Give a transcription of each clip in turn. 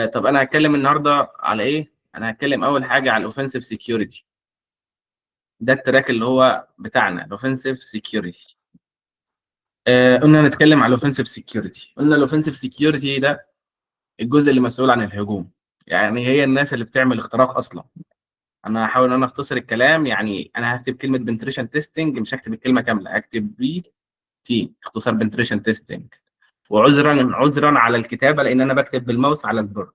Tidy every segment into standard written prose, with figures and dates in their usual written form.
طب انا هتكلم النهارده على ايه؟ انا هتكلم اول حاجة على ال offensive security. ده ال track اللي هو بتاعنا ال offensive security. قلنا هنتكلم على ال offensive security. قلنا ال offensive security ده الجزء اللي مسؤول عن الهجوم، يعني هي الناس اللي بتعمل اختراق اصلا. انا هحاول ان انا اختصر الكلام، يعني انا هكتب كلمة penetration testing، مش هكتب الكلمة كامله، هكتب PT اختصار penetration testing. وعذرا عذرا على الكتابة لان انا بكتب بالماوس على ال board،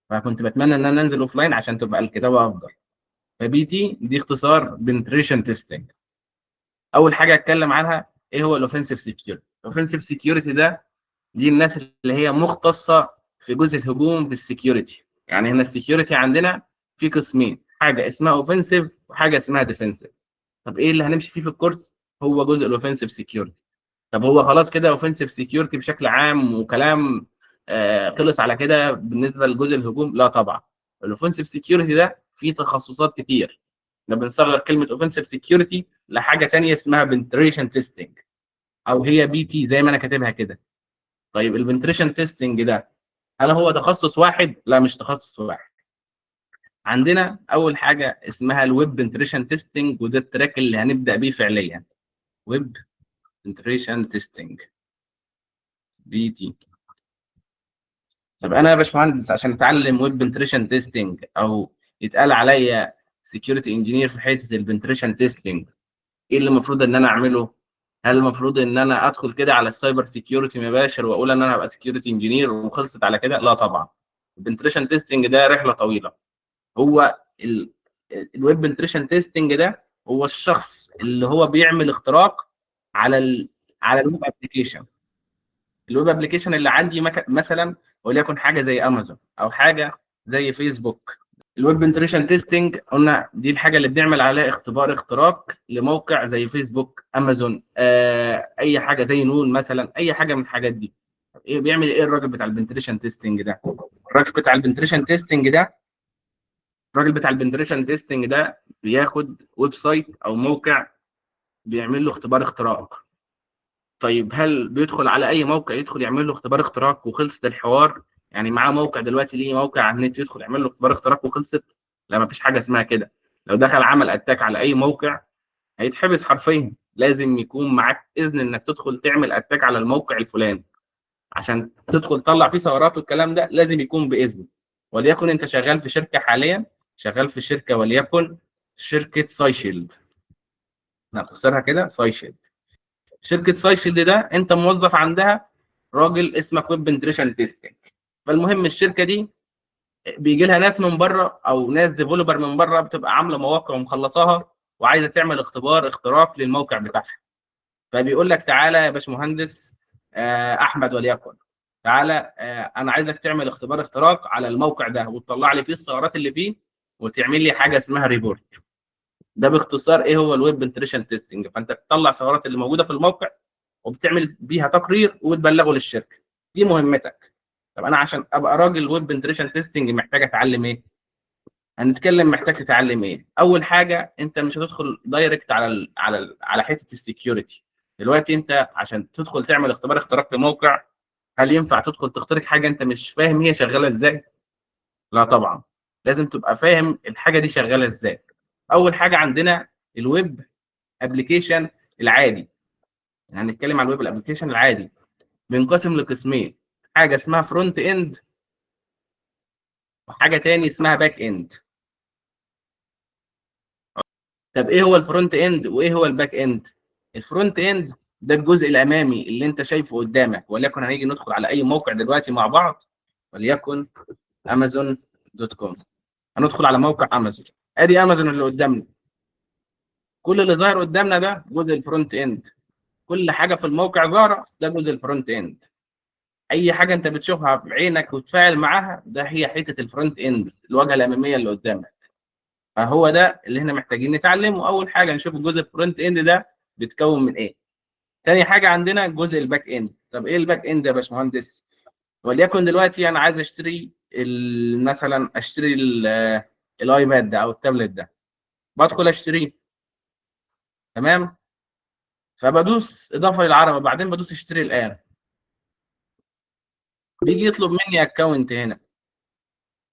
فكنت بتمنى ان انا انزل offline عشان تبقى الكتابة افضل. ف PT دي اختصار penetration testing. اول حاجة اتكلم عنها ايه هو ال offensive security. ال offensive security ده دي الناس اللي هي مختصة في جزء الهجوم في ال security. يعني هنا ال security عندنا في قسمين، حاجة اسمها offensive وحاجه اسمها defensive. طب ايه اللي هنمشي فيه في الكورس؟ هو جزء ال offensive security. طب هو خلاص كده offensive security بشكل عام وكلام خلص على كده بالنسبة لجزء الهجوم؟ لا طبعا، ال offensive security ده فيه تخصصات كتير. احنا بنصغر كلمة offensive security لحاجة تانية اسمها penetration testing، او هي PT زي ما انا كاتبها كده. طيب ال penetration testing ده هل هو تخصص واحد؟ لا، مش تخصص واحد. عندنا اول حاجة اسمها ال web penetration testing، وده ال track اللي هنبدا بيه فعليا، web penetration testing PT. طب انا يا باشمهندس عشان اتعلم web penetration testing او يتقال عليا security engineer في حتة ال penetration testing، ايه اللي المفروض ان انا اعمله؟ هل المفروض ان انا ادخل كده على ال cyber security مباشر واقول ان انا هبقى security engineer وخلصت على كده؟ لا طبعا، ال penetration testing ده رحله طويلة. هو ال web penetration testing ده هو الشخص اللي هو بيعمل اختراق على ال web application. ال web application اللي عندي مثلا وليكن حاجة زي امازون او حاجة زي فيسبوك. ال web penetration testing قلنا دي الحاجة اللي بنعمل عليها اختبار اختراق لموقع زي فيسبوك، امازون، اي حاجة زي نون مثلا، اي حاجة من الحاجات دي. ايه بيعمل ايه الراجل بتاع ال penetration testing ده؟ الراجل بتاع ال penetration testing ده بياخد website او موقع بيعمل له اختبار اختراق. طيب هل بيدخل على اي موقع يدخل يعمل له اختبار اختراق وخلصت الحوار؟ يعني معاه موقع دلوقتي، ليه موقع على النت يدخل يعمل له اختبار اختراق وخلصت؟ لا، مفيش حاجة اسمها كده. لو دخل عمل attack على اي موقع هيتحبس حرفيا. لازم يكون معاك اذن انك تدخل تعمل attack على الموقع الفلاني عشان تدخل تطلع فيه ثغرات والكلام ده، لازم يكون باذن. وليكن انت شغال في شركة حاليا، شغال في شركة وليكن شركة سايشيلد، نختصرها كده سايشيلد. شركة سايشيلد ده انت موظف عندها، راجل اسمك web penetration testing. فالمهم الشركة دي بيجي لها ناس من بره او ناس developer من بره بتبقى عامله مواقع ومخلصاها وعايزه تعمل اختبار اختراق للموقع بتاعها. فبيقول لك تعالى يا باشمهندس احمد وليكن، تعالى انا عايزك تعمل اختبار اختراق على الموقع ده وتطلع لي فيه الثغرات اللي فيه وتعمل لي حاجة اسمها report. ده باختصار ايه هو ال web penetration testing. فانت بتطلع ثغرات اللي موجودة في الموقع وبتعمل بيها تقرير وتبلغه للشركة، دي مهمتك. طب انا عشان ابقى راجل web penetration testing محتاج اتعلم ايه؟ هنتكلم محتاج تتعلم ايه. اول حاجة انت مش هتدخل direct على حتة ال security. دلوقتي انت عشان تدخل تعمل اختبار اختراق لموقع، هل ينفع تدخل تخترق حاجة انت مش فاهم هي شغالة ازاي؟ لا طبعا، لازم تبقى فاهم الحاجة دي شغالة ازاي. اول حاجة عندنا ال web application العادي، يعني هنتكلم على ال web application العادي. بينقسم لقسمين، حاجة اسمها front end وحاجه تاني اسمها back end. طب ايه هو ال front end وايه هو ال back end؟ ال front end ده الجزء الامامي اللي انت شايفه قدامك، وليكن هنيجي ندخل على اي موقع دلوقتي مع بعض، وليكن امازون dot com. هندخل على موقع امازون، ادي امازون اللي قدامنا. كل اللي ظاهر قدامنا ده جزء ال front end، كل حاجة في الموقع ظاهره ده جزء ال front end. اي حاجة انت بتشوفها بعينك وتفاعل معاها ده هي حتة ال front end، الواجهة الامامية اللي قدامك. فهو ده اللي احنا محتاجين نتعلمه. اول حاجة نشوف الجزء ال front end ده بيتكون من ايه. تاني حاجة عندنا جزء ال back end. طب ايه ال back end يا باشمهندس؟ وليكن دلوقتي انا عايز اشتري مثلا اشتري الايباد ده او التابلت ده، بدخل اشتريه، تمام؟ فبدوس اضافه للعربه، بعدين بدوس اشتري الان، بيجي يطلب مني account هنا.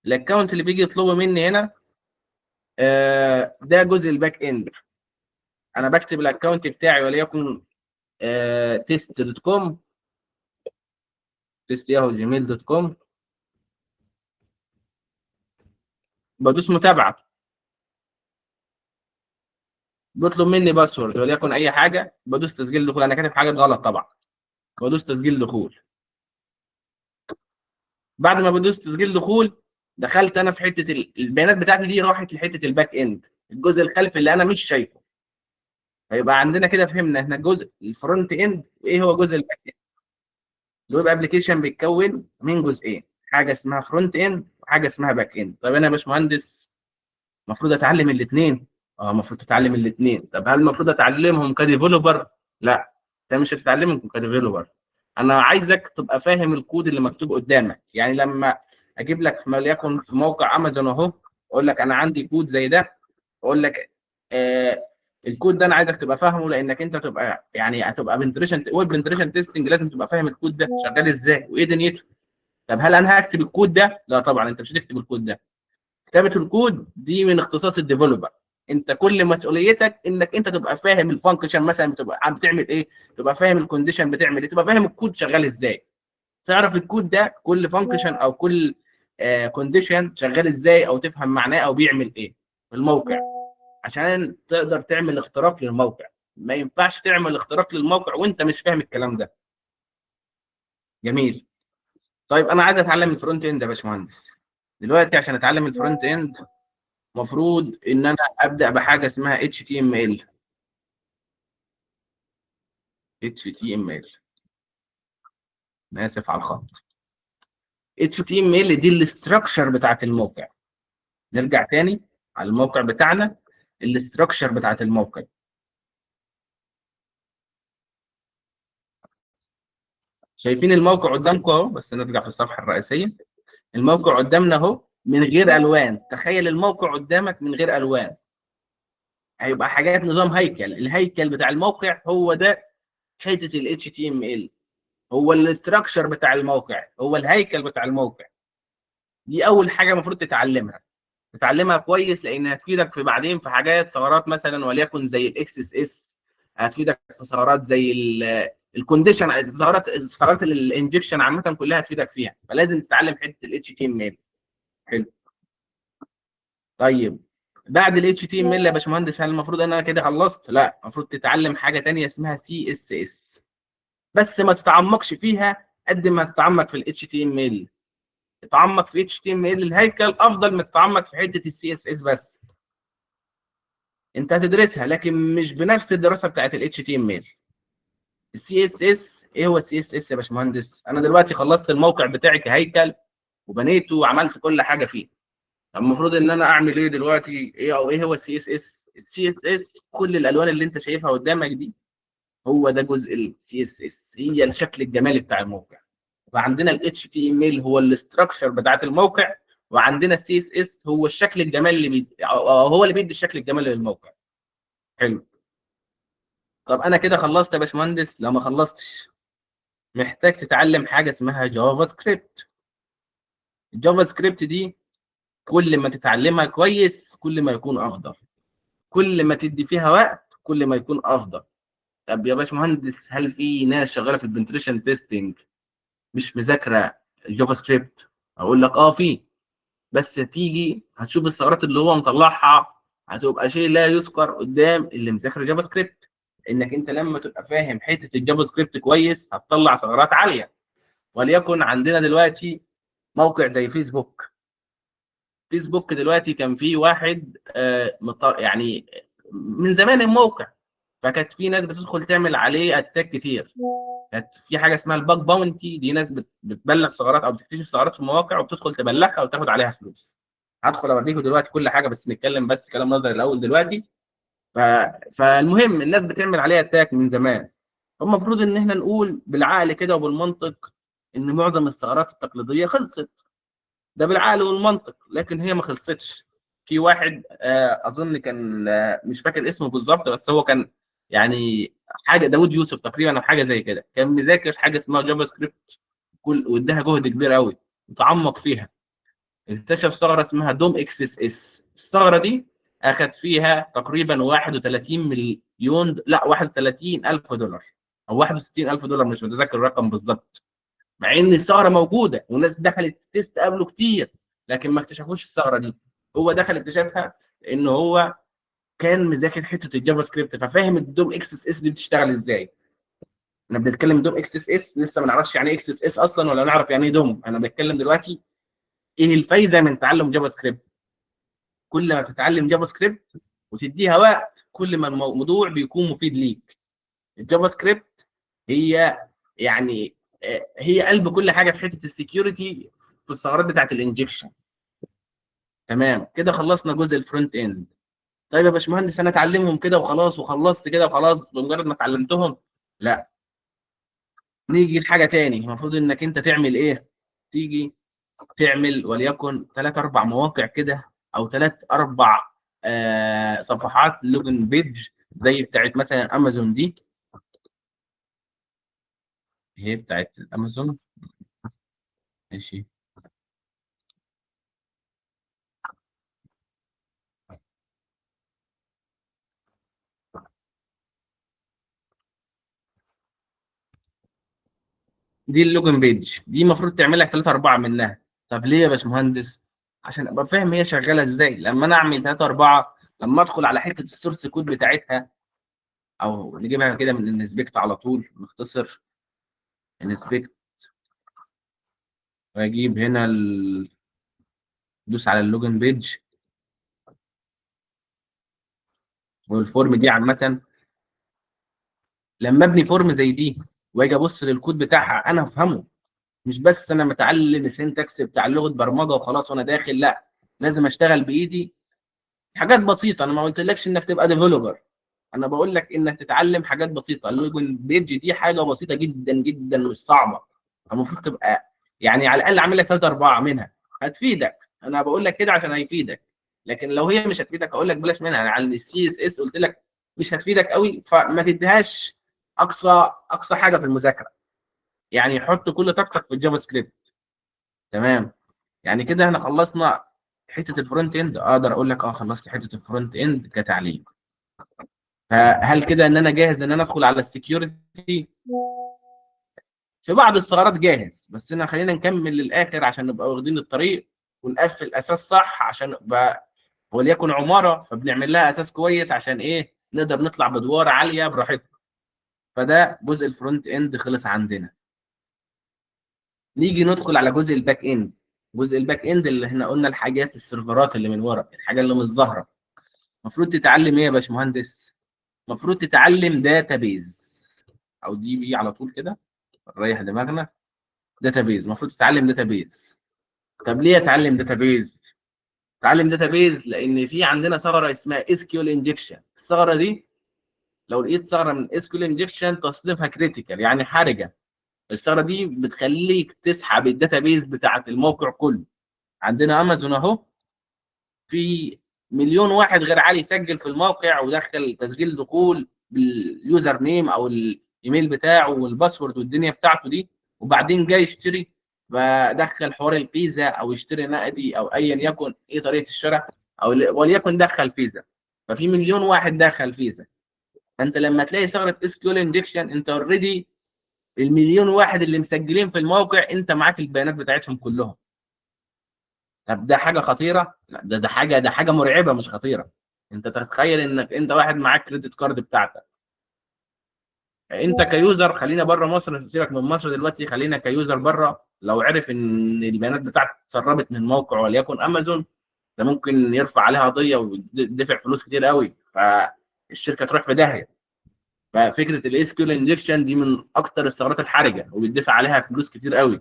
ال account اللي بيجي يطلبه مني هنا ده جزء ال back end. انا بكتب ال account بتاعي وليكن test dot com، test Yahoo Gmail dot com، بدوس متابعه، بيطلب مني password وليكن اي حاجة، بدوس تسجيل دخول. انا كاتب حاجة غلط طبعا، بدوس تسجيل دخول. بعد ما بدوس تسجيل دخول دخلت انا في حتة البيانات بتاعتي دي راحت لحته ال back end، الجزء الخلفي اللي انا مش شايفه. هيبقى عندنا كده فهمنا احنا الجزء ال front end وايه هو جزء ال back end. ال web application بيتكون من جزئين، حاجة اسمها front end وحاجه اسمها back end. طب انا يا باشمهندس المفروض اتعلم الاثنين؟ المفروض تتعلم الاثنين. طب هل المفروض اتعلمهم ك developer؟ لا، انت مش هتتعلمهم ك developer. انا عايزك تبقى فاهم الكود اللي مكتوب قدامك. يعني لما اجيب لك وليكن في موقع امازون اهو، اقول لك انا عندي كود زي ده، اقول لك الكود ده انا عايزك تبقى فاهمه، لانك انت تبقى يعني هتبقى penetration web penetration testing، لازم تبقى فاهم الكود ده شغال ازاي وايه دنيته. طب هل انا هكتب الكود ده؟ لا طبعا انت مش هتكتب الكود ده. كتابه الكود دي من اختصاص ال developer. انت كل مسؤوليتك انك انت تبقى فاهم ال function مثلا بتبقى عم بتعمل ايه، تبقى فاهم ال condition بتعمل ايه، تبقى فاهم الكود شغال ازاي، تعرف الكود ده كل function او كل condition شغال ازاي، او تفهم معناه او بيعمل ايه في الموقع، عشان تقدر تعمل اختراق للموقع. ما ينفعش تعمل اختراق للموقع وانت مش فاهم الكلام ده. جميل. طيب انا عايز اتعلم ال front end يا باشمهندس. دلوقتي عشان اتعلم ال front end المفروض ان انا ابدا بحاجة اسمها HTML. HTML، انا اسف على الخط. HTML دي ال structure بتاعت الموقع. نرجع تاني على الموقع بتاعنا، ال structure بتاعت الموقع. شايفين الموقع قدامكم اهو، بس نرجع في الصفحة الرئيسية. الموقع قدامنا اهو من غير الوان. تخيل الموقع قدامك من غير الوان، هيبقى حاجات نظام هيكل. الهيكل بتاع الموقع هو ده حتة ال HTML، هو ال structure بتاع الموقع، هو الهيكل بتاع الموقع. دي اول حاجة المفروض تتعلمها، تتعلمها كويس لان هتفيدك في بعدين في حاجات ثغرات مثلا وليكن زي ال XSS، هتفيدك في ثغرات زي ال condition، ثغرات ال injection عامة كلها هتفيدك فيها، فلازم تتعلم حتة ال HTML. حلو. طيب بعد ال HTML يا باشمهندس هل المفروض ان انا كده خلصت؟ لا، المفروض تتعلم حاجة ثانية اسمها CSS، بس ما تتعمقش فيها قد ما تتعمق في ال HTML. تتعمق في HTML الهيكل افضل ما تتعمق في حتة ال CSS. بس انت هتدرسها لكن مش بنفس الدراسة بتاعت ال HTML. ال CSS ايه هو ال CSS يا باشمهندس؟ انا دلوقتي خلصت الموقع بتاعي كهيكل وبنيته وعملت كل حاجة فيه. طب المفروض ان انا اعمل ايه دلوقتي؟ ايه او ايه هو ال CSS؟ ال CSS كل الالوان اللي انت شايفها قدامك دي هو ده جزء ال CSS، هي الشكل الجمالي بتاع الموقع. فعندنا ال HTML هو ال structure بتاعت الموقع، وعندنا ال CSS هو الشكل الجمالي اللي هو اللي بيدي الشكل الجمالي للموقع. حلو. طب انا كده خلصت يا باشمهندس؟ لا ما خلصتش، محتاج تتعلم حاجة اسمها JavaScript. ال JavaScript دي كل ما تتعلمها كويس كل ما يكون افضل، كل ما تدي فيها وقت كل ما يكون افضل. طب يا باشمهندس هل في ناس شغالة في ال penetration testing مش مذاكرة ال JavaScript؟ اقول لك في، بس تيجي هتشوف الثغرات اللي هو مطلعها هتبقى شيء لا يذكر قدام اللي مذاكر JavaScript. انك انت لما تبقى فاهم حتة ال JavaScript كويس هتطلع ثغرات عالية. وليكن عندنا دلوقتي موقع زي فيسبوك. فيسبوك دلوقتي كان في واحد يعني من زمان الموقع، فكانت في ناس بتدخل تعمل عليه attack كتير. كانت في حاجة اسمها ال bug bounty، دي ناس بتبلغ ثغرات او بتكتشف ثغرات في المواقع وبتدخل تبلغها وتاخد عليها فلوس. هدخل اوريكم دلوقتي كل حاجة، بس نتكلم بس كلام نظري الاول دلوقتي. فالمهم الناس بتعمل عليها attack من زمان. المفروض ان احنا نقول بالعقل كده وبالمنطق ان معظم الثغرات التقليدية خلصت، ده بالعقل والمنطق، لكن هي ما خلصتش. في واحد اظن كان مش فاكر اسمه بالظبط، بس هو كان يعني حاجة داوود يوسف تقريبا او حاجة زي كده، كان مذاكر حاجة اسمها JavaScript كل واداها جهد كبير قوي وتعمق فيها. اكتشف ثغره اسمها DOM XSS. الثغرة دي اخذ فيها تقريبا 31 مليون، لا 31 الف دولار او 61 الف دولار، مش متذكر الرقم بالظبط. مع ان الثغرة موجودة وناس دخلت test قبله كتير، لكن ما اكتشفوش الثغرة دي. هو دخل اكتشفها لان هو كان مذاكر حتة ال JavaScript، ففاهم ال DOM XSS دي بتشتغل ازاي. احنا بنتكلم DOM XSS، لسه ما نعرفش يعني ايه XSS اصلا، ولا نعرف يعني ايه DOM. انا بتكلم دلوقتي ايه الفايدة من تعلم JavaScript. كل ما تتعلم JavaScript وتديها وقت، كل ما الموضوع بيكون مفيد ليك. ال JavaScript هي يعني هي قلب كل حاجة في حتة ال security في الثغرات بتاعت ال injection. تمام كده خلصنا جزء ال front end. طيب يا باشمهندس انا اتعلمهم كده وخلاص، وخلصت كده وخلاص بمجرد ما اتعلمتهم؟ لا، نيجي لحاجة تاني. المفروض انك انت تعمل ايه؟ تيجي تعمل وليكن 3 4 مواقع كده، او 3 4 صفحات login page زي بتاعت مثلا امازون دي، هي بتاعت امازون ماشي. دي ال login page دي المفروض تعمل لك 3 4 منها. طب ليه يا باشمهندس؟ عشان ابقى فاهم هي شغالة ازاي. لما انا اعمل 3 4، لما ادخل على حتة ال source code بتاعتها، او نجيبها كده من ال inspect على طول، نختصر inspect، واجيب هنا دوس على ال login page وال form دي. عامة لما ابني form زي دي واجي ابص للكود بتاعها انا افهمه، مش بس انا متعلم ال syntax بتاع لغة برمجة وخلاص وانا داخل، لا لازم اشتغل بايدي حاجات بسيطة. انا ما قلتلكش انك تبقى developer، انا بقول لك انك تتعلم حاجات بسيطة. ال login page دي حاجة بسيطة جدا جدا مش صعبة، المفروض تبقى يعني على الاقل اعمل لك 3 4 منها هتفيدك. انا بقول لك كده عشان هيفيدك، لكن لو هي مش هتفيدك اقول لك بلاش منها. انا على ال CSS قلت لك مش هتفيدك قوي، فما تديهاش اقصى حاجة في المذاكرة، يعني حط كل طاقتك في ال JavaScript. تمام، يعني كده احنا خلصنا حتة ال front end. اقدر اقول لك خلصت حتة ال front end كتعليم. فهل كده ان انا جاهز ان انا ادخل على ال security؟ في بعض الثغرات جاهز، بس انا خلينا نكمل للاخر عشان نبقى واخدين الطريق ونقفل اساس صح، عشان نبقى وليكن عمارة فبنعمل لها اساس كويس عشان ايه؟ نقدر نطلع بدوار عالية براحتنا. فده جزء ال front end خلص عندنا. نيجي ندخل على جزء ال back end. جزء ال back end اللي احنا قلنا الحاجات السيرفرات اللي من ورا، الحاجة اللي مش ظاهره. المفروض تتعلم ايه يا باشمهندس؟ المفروض تتعلم database او DB على طول كده، نريح دماغنا. database، المفروض تتعلم database. طب ليه اتعلم database؟ اتعلم database لان في عندنا ثغره اسمها SQL injection. الثغرة دي لو لقيت ثغره من SQL injection تصنيفها critical، يعني حرجه. الثغرة دي بتخليك تسحب ال database بتاعه الموقع كله. عندنا امازون اهو، في مليون واحد غير علي سجل في الموقع ودخل تسجيل دخول بال username او الايميل بتاعه وال password والدنيا بتاعته دي، وبعدين جاي يشتري فدخل حوار الفيزا او يشتري نقدي او ايا يكن ايه طريقه الشراء، او وليكن دخل فيزا، ففي مليون واحد دخل فيزا. فانت لما تلاقي ثغره SQL injection انت already المليون واحد اللي مسجلين في الموقع انت معاك البيانات بتاعتهم كلهم. طب ده حاجة خطيرة؟ لا، ده حاجة مرعبة مش خطيرة. انت تتخيل انك انت واحد معاك credit card بتاعتك، انت ك user، خلينا بره مصر، سيبك من مصر دلوقتي، خلينا ك user بره، لو عرف ان البيانات بتاعته اتسربت من موقع وليكن امازون، ده ممكن يرفع عليها قضية ويدفع فلوس كتير قوي، فالشركه تروح في داهية. ففكره ال SQL injection دي من اكتر الثغرات الحرجة وبيدفع عليها فلوس كتير قوي.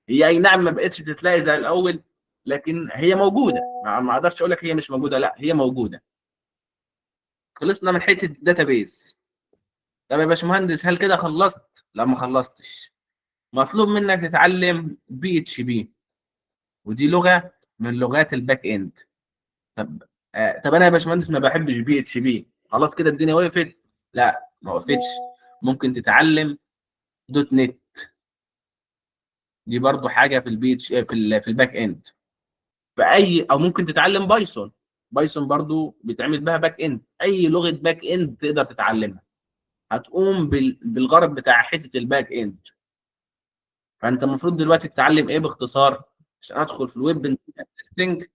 هي اي نعم ما بقتش تتلاقي زي الاول، لكن هي موجودة، ما اقدرش اقول لك هي مش موجودة، لا هي موجودة. خلصنا من حتة ال database. طب يا باشمهندس هل كده خلصت؟ لا ما خلصتش. مطلوب منك تتعلم PHP، ودي لغة من لغات ال back end. طب انا يا باشمهندس ما بحبش PHP، خلاص كده الدنيا وقفت؟ لا ما وقفتش. ممكن تتعلم dot net، دي برضو حاجة في ال PH في ال back end. فاي او ممكن تتعلم Python، Python برضو بيتعمل بها back end. اي لغة back end تقدر تتعلمها هتقوم بالغرض بتاع حتة ال back end. فانت المفروض دلوقتي تتعلم ايه باختصار عشان ادخل في ال web testing؟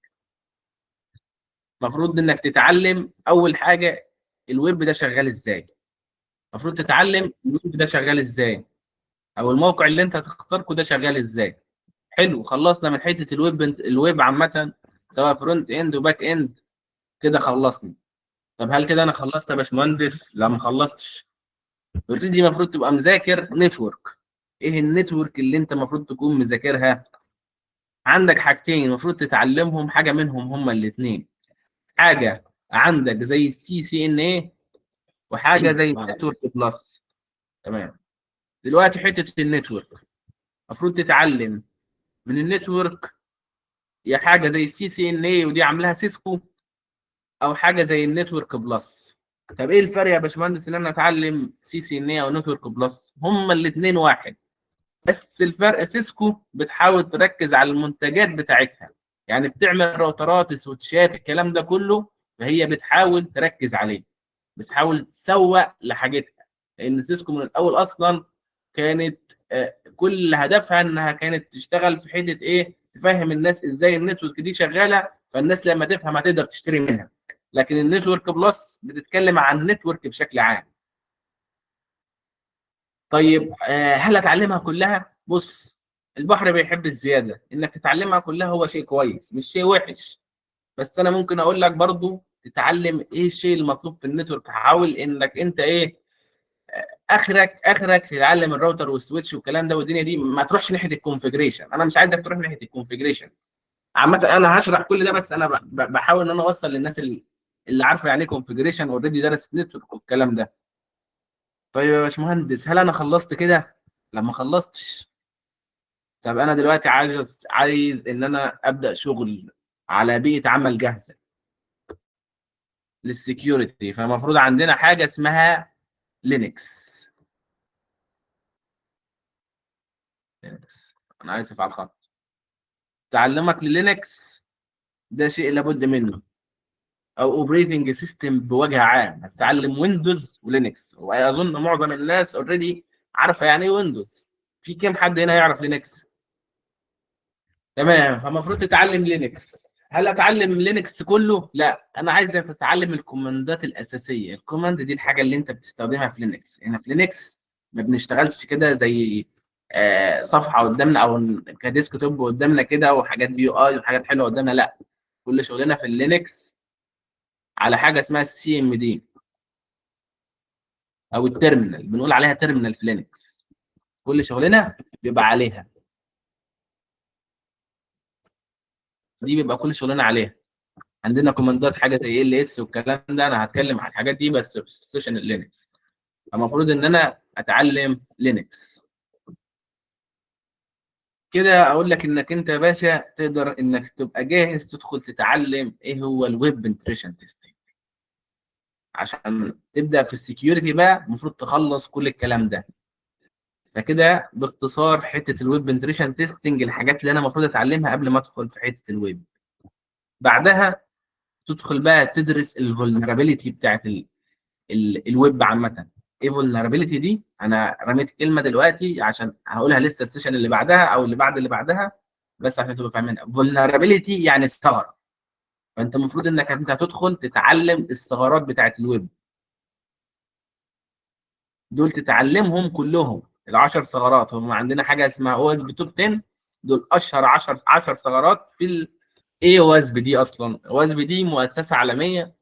المفروض انك تتعلم اول حاجة الويب ده شغال ازاي. المفروض تتعلم الويب ده شغال ازاي، او الموقع اللي انت هتخترقه ده شغال ازاي. حلو، خلصنا من حتة الويب، الويب عامة سواء front end و back end كده خلصنا. طب هل كده انا خلصت يا باشمهندس؟ لا ما خلصتش. already المفروض تبقى مذاكر network. ايه ال network اللي انت المفروض تكون مذاكرها؟ عندك حاجتين المفروض تتعلمهم، حاجة منهم هما الاثنين. حاجة عندك زي ال CCNA وحاجه زي ال Network Plus. تمام. دلوقتي حتة ال network المفروض تتعلم من ال network يا حاجة زي ال CCNA ودي عاملاها Cisco، او حاجة زي ال Network Plus. طب ايه الفرق يا باشمهندس ان انا اتعلم CCNA او Network Plus؟ هما الاثنين واحد، بس الفرق Cisco بتحاول تركز على المنتجات بتاعتها، يعني بتعمل راوترات سويتشات الكلام ده كله، فهي بتحاول تركز عليه، بتحاول تسوق لحاجتها، لان Cisco من الاول اصلا كانت كل هدفها انها كانت تشتغل في حتة ايه؟ تفهم الناس ازاي ال network دي شغالة، فالناس لما تفهم هتقدر تشتري منها. لكن ال Network Plus بتتكلم عن ال network بشكل عام. طيب هل اتعلمها كلها؟ بص، البحر بيحب الزيادة، انك تتعلمها كلها هو شيء كويس مش شيء وحش، بس انا ممكن اقول لك برضو تتعلم ايه الشيء المطلوب في ال network. حاول انك انت ايه اخرك تتعلم ال router وال switch والكلام ده والدنيا دي، ما تروحش ناحية ال configuration. انا مش عايزك تروح ناحية ال configuration عامة، انا هشرح كل ده، بس انا بحاول ان انا اوصل للناس اللي عارفه يعني ايه configuration already درست network والكلام ده. طيب يا باشمهندس هل انا خلصت كده؟ لا ما خلصتش. طب انا دلوقتي عايز ان انا ابدا شغل على بيئة عمل جاهزة لل security، فالمفروض عندنا حاجة اسمها Linux. انا اسف على الخط. تعلمك لل Linux ده شيء لابد منه، او operating system بوجه عام. هتتعلم Windows و Linux، واظن معظم الناس already عارفه يعني ايه Windows. في كام حد هنا يعرف Linux؟ تمام. فالمفروض تتعلم Linux. هل اتعلم Linux كله؟ لا، انا عايزك تتعلم ال command ات الاساسية. ال command دي الحاجة اللي انت بتستخدمها في Linux. هنا في Linux ما بنشتغلش كده زي صفحة قدامنا او ك desktop قدامنا كده وحاجات GUI وحاجات حلوة قدامنا، لا، كل شغلنا في ال Linux على حاجة اسمها ال CMD او ال terminal، بنقول عليها terminal في Linux. كل شغلنا بيبقى عليها دي، بيبقى كل شغلنا عليها. عندنا command ات حاجة زي ls والكلام ده، انا هتكلم على الحاجات دي بس في session ال Linux. المفروض ان انا اتعلم Linux كده. اقول لك انك انت يا باشا تقدر انك تبقى جاهز تدخل تتعلم ايه هو ال web penetration testing. عشان تبدا في ال security بقى المفروض تخلص كل الكلام ده. فكده باختصار حتة ال web penetration testing، الحاجات اللي انا المفروض اتعلمها قبل ما ادخل في حتة الويب. بعدها تدخل بقى تدرس ال vulnerability بتاعت الويب عامة. ايه vulnerability دي؟ انا رميت كلمة دلوقتي عشان هقولها لسه ال session اللي بعدها او اللي بعد اللي بعدها، بس عشان تبقوا فاهمينها. vulnerability يعني ثغره، فانت المفروض انك انت هتدخل تتعلم الثغرات بتاعت الويب دول، تتعلمهم كلهم ال10 ثغرات. هم عندنا حاجة اسمها OWASP Top 10، دول اشهر 10 ثغرات في ايه OWASP دي اصلا. OWASP دي مؤسسة عالمية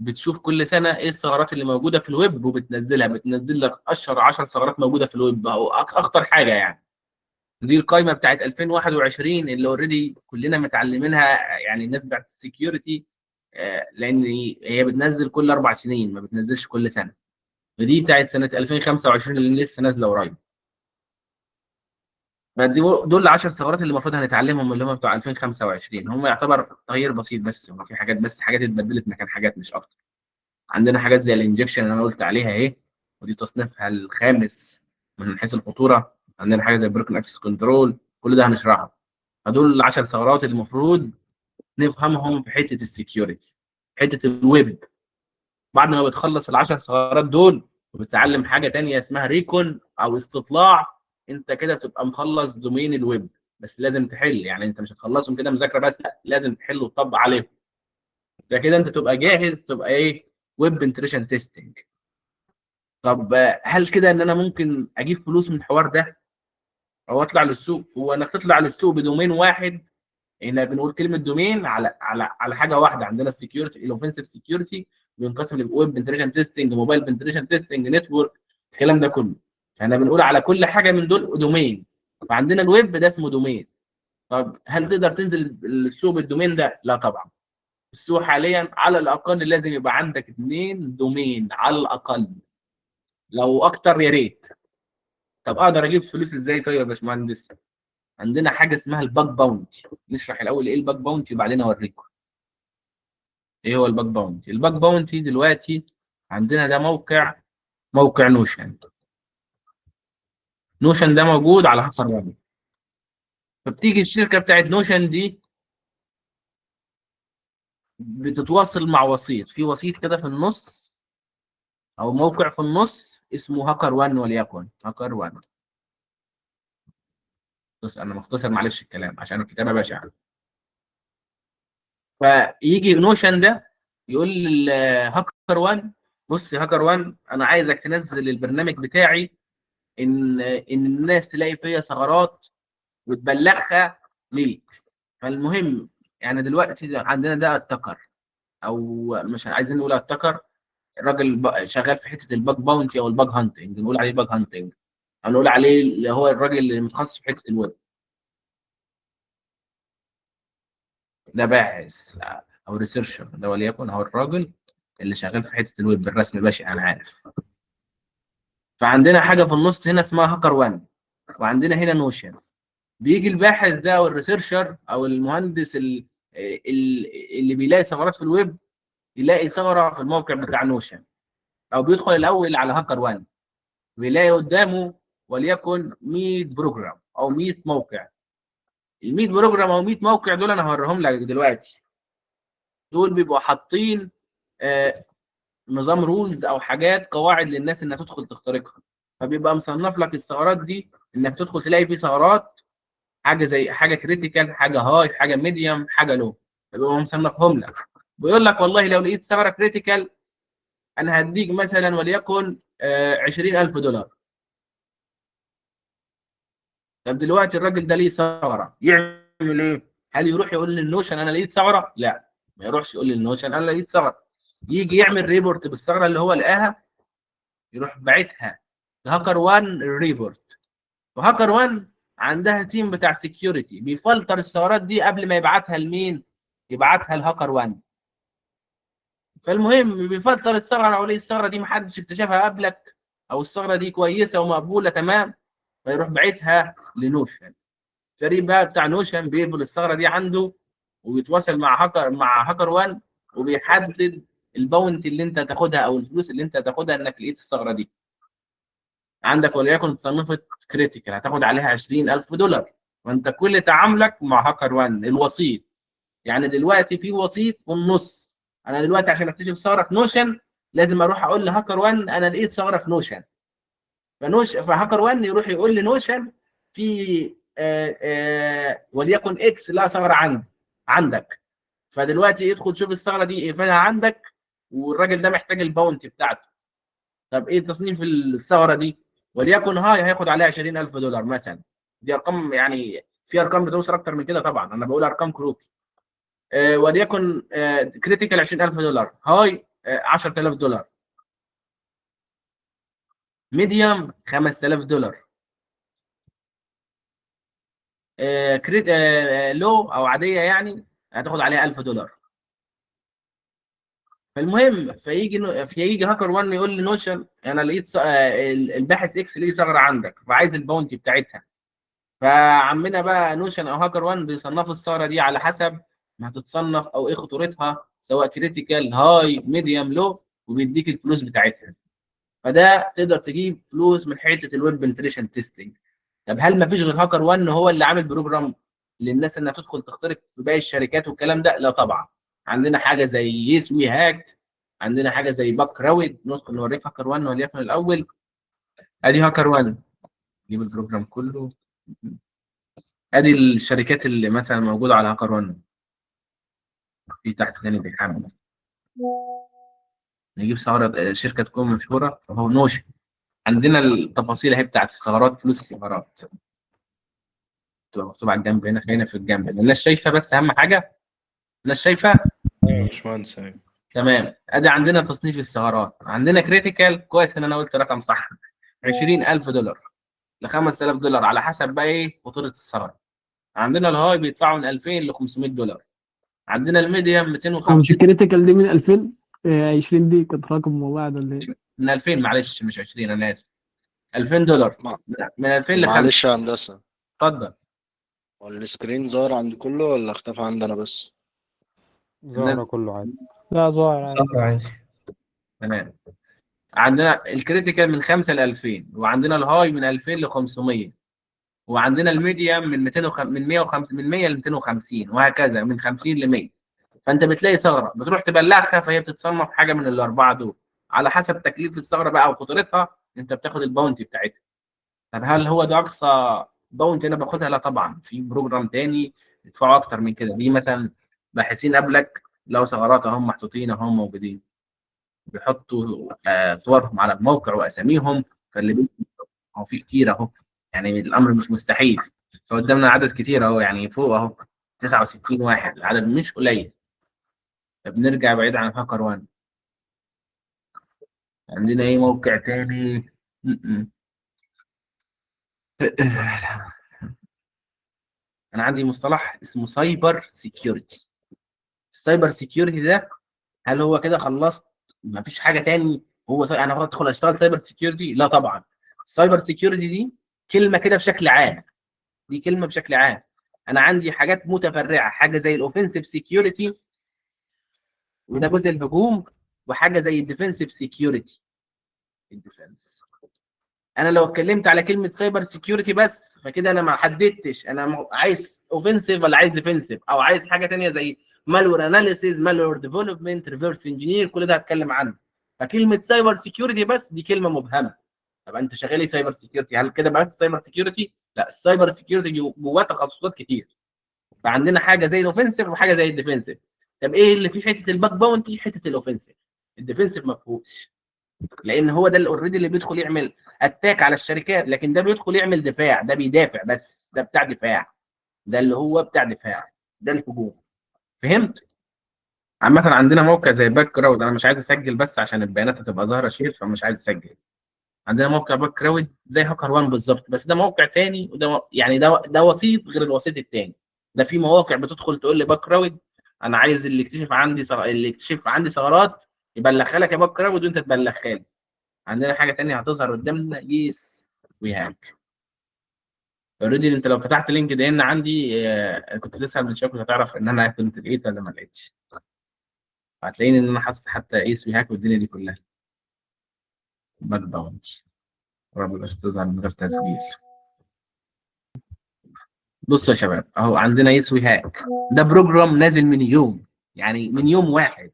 بتشوف كل سنة ايه الثغرات اللي موجودة في الويب وبتنزلها، بتنزل لك اشهر 10 ثغرات موجودة في الويب او اخطر حاجة يعني. دي القائمة بتاعت 2021 اللي already كلنا متعلمينها، يعني الناس بتاعت ال security، لان هي بتنزل كل 4 سنين ما بتنزلش كل سنة. فدي بتاعت سنة 2025 اللي لسه نازله قريب. فدول 10 ثغرات اللي المفروض هنتعلمهم اللي هم بتوع 2025. هم يعتبر تغيير بسيط بس، هو في حاجات بس حاجات اتبدلت مكان حاجات مش اكتر. عندنا حاجات زي ال injection اللي انا قلت عليها اهي، ودي تصنيفها الخامس من حيث الخطورة. عندنا حاجة زي broken access control، كل ده هنشرحه. فدول ال 10 ثغرات اللي المفروض نفهمهم في حتة ال security، حتة الويب. بعد ما بتخلص ال10 ثغرات دول وبتتعلم حاجة تانية اسمها recon او استطلاع، انت كده بتبقى مخلص domain ال web. بس لازم تحل، يعني انت مش هتخلصهم كده مذاكرة بس، لا لازم تحل وتطبق عليهم. ده كده انت تبقى جاهز تبقى ايه؟ web penetration testing. طب هل كده ان انا ممكن اجيب فلوس من الحوار ده او اطلع للسوق؟ هو انك تطلع للسوق ب domain واحد، هنا بنقول كلمة domain على حاجة واحدة. عندنا ال security، ال offensive security بينقسم ل web penetration testing، mobile penetration testing، network، الكلام ده كله. فاحنا بنقول على كل حاجة من دول domain. فعندنا الويب ده اسمه domain. طب هل تقدر تنزل السوق بال domain ده؟ لا طبعا. السوق حاليا على الاقل لازم يبقى عندك 2 domain على الاقل، لو اكتر يا ريت. طب اقدر اجيب فلوس ازاي طيب يا باشمهندس؟ عندنا حاجة اسمها ال bug bounty. نشرح الاول ايه ال bug bounty وبعدين اوريكم ايه هو ال bug bounty. ال bug bounty دلوقتي عندنا ده موقع Notion. Notion ده موجود على HackerOne. فبتيجي الشركة بتاعت Notion دي بتتواصل مع وسيط، في وسيط كده في النص او موقع في النص اسمه HackerOne، وليكن HackerOne. بص انا مختصر معلش الكلام عشان الكتابة بشعة. فيجي Notion ده يقول لل HackerOne بص يا HackerOne انا عايزك تنزل البرنامج بتاعي ان الناس تلاقي فيا ثغرات وتبلغها ليك. فالمهم يعني دلوقتي عندنا ده attacker، او مش عايزين نقول attacker، الراجل شغال في حتة ال bug bounty او ال bug hunting، نقول عليه bug hunting او نقول عليه اللي هو الراجل اللي متخصص في حتة الويب، ده باحث او researcher ده، وليكن هو الراجل اللي شغال في حتة الويب بالرسم باشا انا عارف. فعندنا حاجة في النص هنا اسمها HackerOne، وعندنا هنا Notion. بيجي الباحث ده او ال researcher او المهندس اللي بيلاقي ثغرات في الويب، يلاقي ثغره في الموقع بتاع Notion، او بيدخل الاول على HackerOne بيلاقي قدامه وليكن 100 program او 100 موقع. ال 100 program او 100 موقع دول انا هوريهم لك دلوقتي. دول بيبقوا حاطين نظام rules او حاجات قواعد للناس انها تدخل تخترقها. فبيبقى مصنف لك الثغرات دي انك تدخل تلاقي فيه ثغرات، حاجة زي حاجة critical، حاجة high، حاجة medium، حاجة low. فبيبقى مصنفهم لك، بيقول لك والله لو لقيت ثغره critical انا هديك مثلا وليكن $20,000. طب دلوقتي الراجل ده ليه ثغره، يعمل ايه؟ هل يروح يقول لل Notion انا لقيت ثغره؟ لا، ما يروحش يقول لل Notion انا لقيت ثغره. يجي يعمل report بالثغره اللي هو لقاها، يروح باعتها ل HackerOne ال report. و HackerOne عندها team بتاع security بيفلتر الثغرات دي قبل ما يبعتها لمين؟ يبعتها ل HackerOne. فالمهم بيفلتر الثغرة، او ليه الثغرة دي محدش اكتشفها قبلك، او الثغرة دي كويسة ومقبوله تمام، فيروح باعتها ل Notion. الفريق بقى بتاع Notion بيقبل الثغرة دي عنده وبيتواصل مع HackerOne وبيحدد ال bounty اللي انت هتاخدها او الفلوس اللي انت هتاخدها انك لقيت الثغرة دي عندك، وليكن اتصنفت critical هتاخد عليها $20,000. وانت كل تعاملك مع HackerOne الوسيط. يعني دلوقتي في وسيط في النص. انا دلوقتي عشان اكتشف ثغره في Notion لازم اروح اقول ل HackerOne انا لقيت ثغره في Notion. ف HackerOne يروح يقول ل Notion في وليكن X لا ثغره عندك، فدلوقتي ادخل شوف الثغرة دي اقفلها عندك، والراجل ده محتاج ال bounty بتاعته. طب ايه تصنيف الثغرة دي؟ وليكن high هياخد عليها $20,000 مثلا. دي ارقام، يعني في ارقام بتوصل اكتر من كده طبعا، انا بقول ارقام كروكي. وليكن critical $20,000، high $10,000، medium $5,000، low او عادية يعني هتاخد عليها $1,000. فالمهم فيجي HackerOne يقول لي Notion انا لقيت الباحث X ليه ثغره عندك وعايز ال bounty بتاعتها. فعمنا بقى Notion او HackerOne بيصنفوا الثغرة دي على حسب ما هتتصنف او ايه خطورتها، سواء critical high medium low، وبيديك الفلوس بتاعتها. فده تقدر تجيب فلوس من حتة ال web penetration testing. طب هل ما فيش غير HackerOne هو اللي عامل program؟ للناس انها تدخل تخترق في باقي الشركات والكلام ده؟ لا طبعا. عندنا حاجة زي YesWeHack، عندنا حاجة زي Bugcrowd. ندخل نوريك هاكر 1 وليكن الاول. ادي هاكر 1، نجيب ال program كله. ادي الشركات اللي مثلا موجودة على هاكر 1. في تحت تاني بيحمل. نجيب ثغره شركة تكون مشهورة، اهو Notion. عندنا التفاصيل اهي بتاعت الثغرات، فلوس الثغرات تبقى مكتوبة على الجنب هنا. خلينا في الجنب، الناس شايفه، بس اهم حاجة الناس شايفه. ايوه يا باشمهندس، ايوه. تمام. ادي عندنا تصنيف الثغرات، عندنا critical، كويس ان انا قلت رقم صح، 20000 دولار ل 5000 دولار على حسب بقى ايه خطورة الثغرة. عندنا ال high بيدفعوا من 2000 ل 500 دولار. عندنا ال medium هو مش 250. ال critical دي من 2000؟ 20 دي كانت رقم والله ده اللي من 2000، معلش مش 20، انا اسف، 2000 دولار. من 2000 ل 5. معلش يا هندسة. اتفضل. هو ال screen ظاهر عند كله ولا اختفى عندنا بس؟ ظاهرة الناس كله عادي. لا، ظاهر عادي. صح، عادي. تمام. عندنا ال critical من 5 ل 2000، وعندنا ال high من 2000 ل 500، وعندنا ال medium من 200 من 150، من 100 ل 250، وهكذا من 50 ل 100. فانت بتلاقي ثغره بتروح تبلغها، فهي بتتصنف حاجة من الاربعة دول على حسب تكليف الثغرة بقى وخطورتها، انت بتاخد ال bounty بتاعتها. طب هل هو ده اقصى bounty انا باخدها؟ لا طبعا، في program تاني يدفعوا اكتر من كده. دي مثلا باحثين قبلك لو ثغرات اهم محطوطين اهم موجودين، بيحطوا صورهم على الموقع واساميهم، فاللي هو في كتير اهو، يعني الامر مش مستحيل. فقدامنا عدد كتير اهو، يعني فوق اهو 69 واحد، العدد مش قليل. طب نرجع بعيد عن هاكر 1، عندنا ايه موقع تاني؟ م-م. انا عندي مصطلح اسمه cyber security. ال cyber security ده هل هو كده خلصت مفيش حاجة تاني؟ هو انا هدخل اشتغل cyber security؟ لا طبعا. ال cyber security دي كلمة كده بشكل عام، دي كلمة بشكل عام. انا عندي حاجات متفرعه، حاجة زي ال offensive security وده جزء الهجوم، وحاجه زي ال defensive security، ال defense. انا لو اتكلمت على كلمة cyber security بس، فكده انا ما حددتش انا عايز offensive ولا عايز defensive، او عايز حاجة تانية زي malware analysis، malware development، reverse engineer، كل ده هتكلم عنه. فكلمه cyber security بس دي كلمة مبهمة. طب انت شغال ايه cyber security؟ هل كده بس cyber security؟ لا، ال cyber security جواه تخصصات كتير. فعندنا حاجة زي ال offensive وحاجه زي ال defensive. طب ايه اللي في حتة ال bug bounty؟ حتة ال offensive. ال defensive ما فيهوش، لان هو ده اللي already اللي بيدخل يعمل attack على الشركات، لكن ده بيدخل يعمل دفاع، ده بيدافع بس، ده بتاع دفاع، ده اللي هو بتاع دفاع، ده الهجوم. فهمت؟ عامة عندنا موقع زي Bugcrowd، انا مش عايز اسجل بس عشان البيانات هتبقى ظاهرة share، فمش عايز اسجل. عندنا موقع Bugcrowd زي هاكر 1 بالظبط، بس ده موقع تاني، وده يعني ده وسيط غير الوسيط التاني. ده في مواقع بتدخل تقول لي Bugcrowd انا عايز اللي يكتشف عندي ثغرات يبلغها لك يا Bugcrowd، وانت تبلغها لي. عندنا حاجة تانية هتظهر قدامنا، YesWeHack. already انت لو فتحت LinkedIn عندي، كنت تسال من شوية، كنت هتعرف ان انا كنت لقيت ولا ما لقيتش. هتلاقيني ان انا حاطط حتى YesWeHack والدنيا دي كلها. bug bounty رب بس تظهر من غير تسجيل. بصوا يا شباب، اهو عندنا YesWeHack، ده program نازل من يوم، يعني من يوم واحد.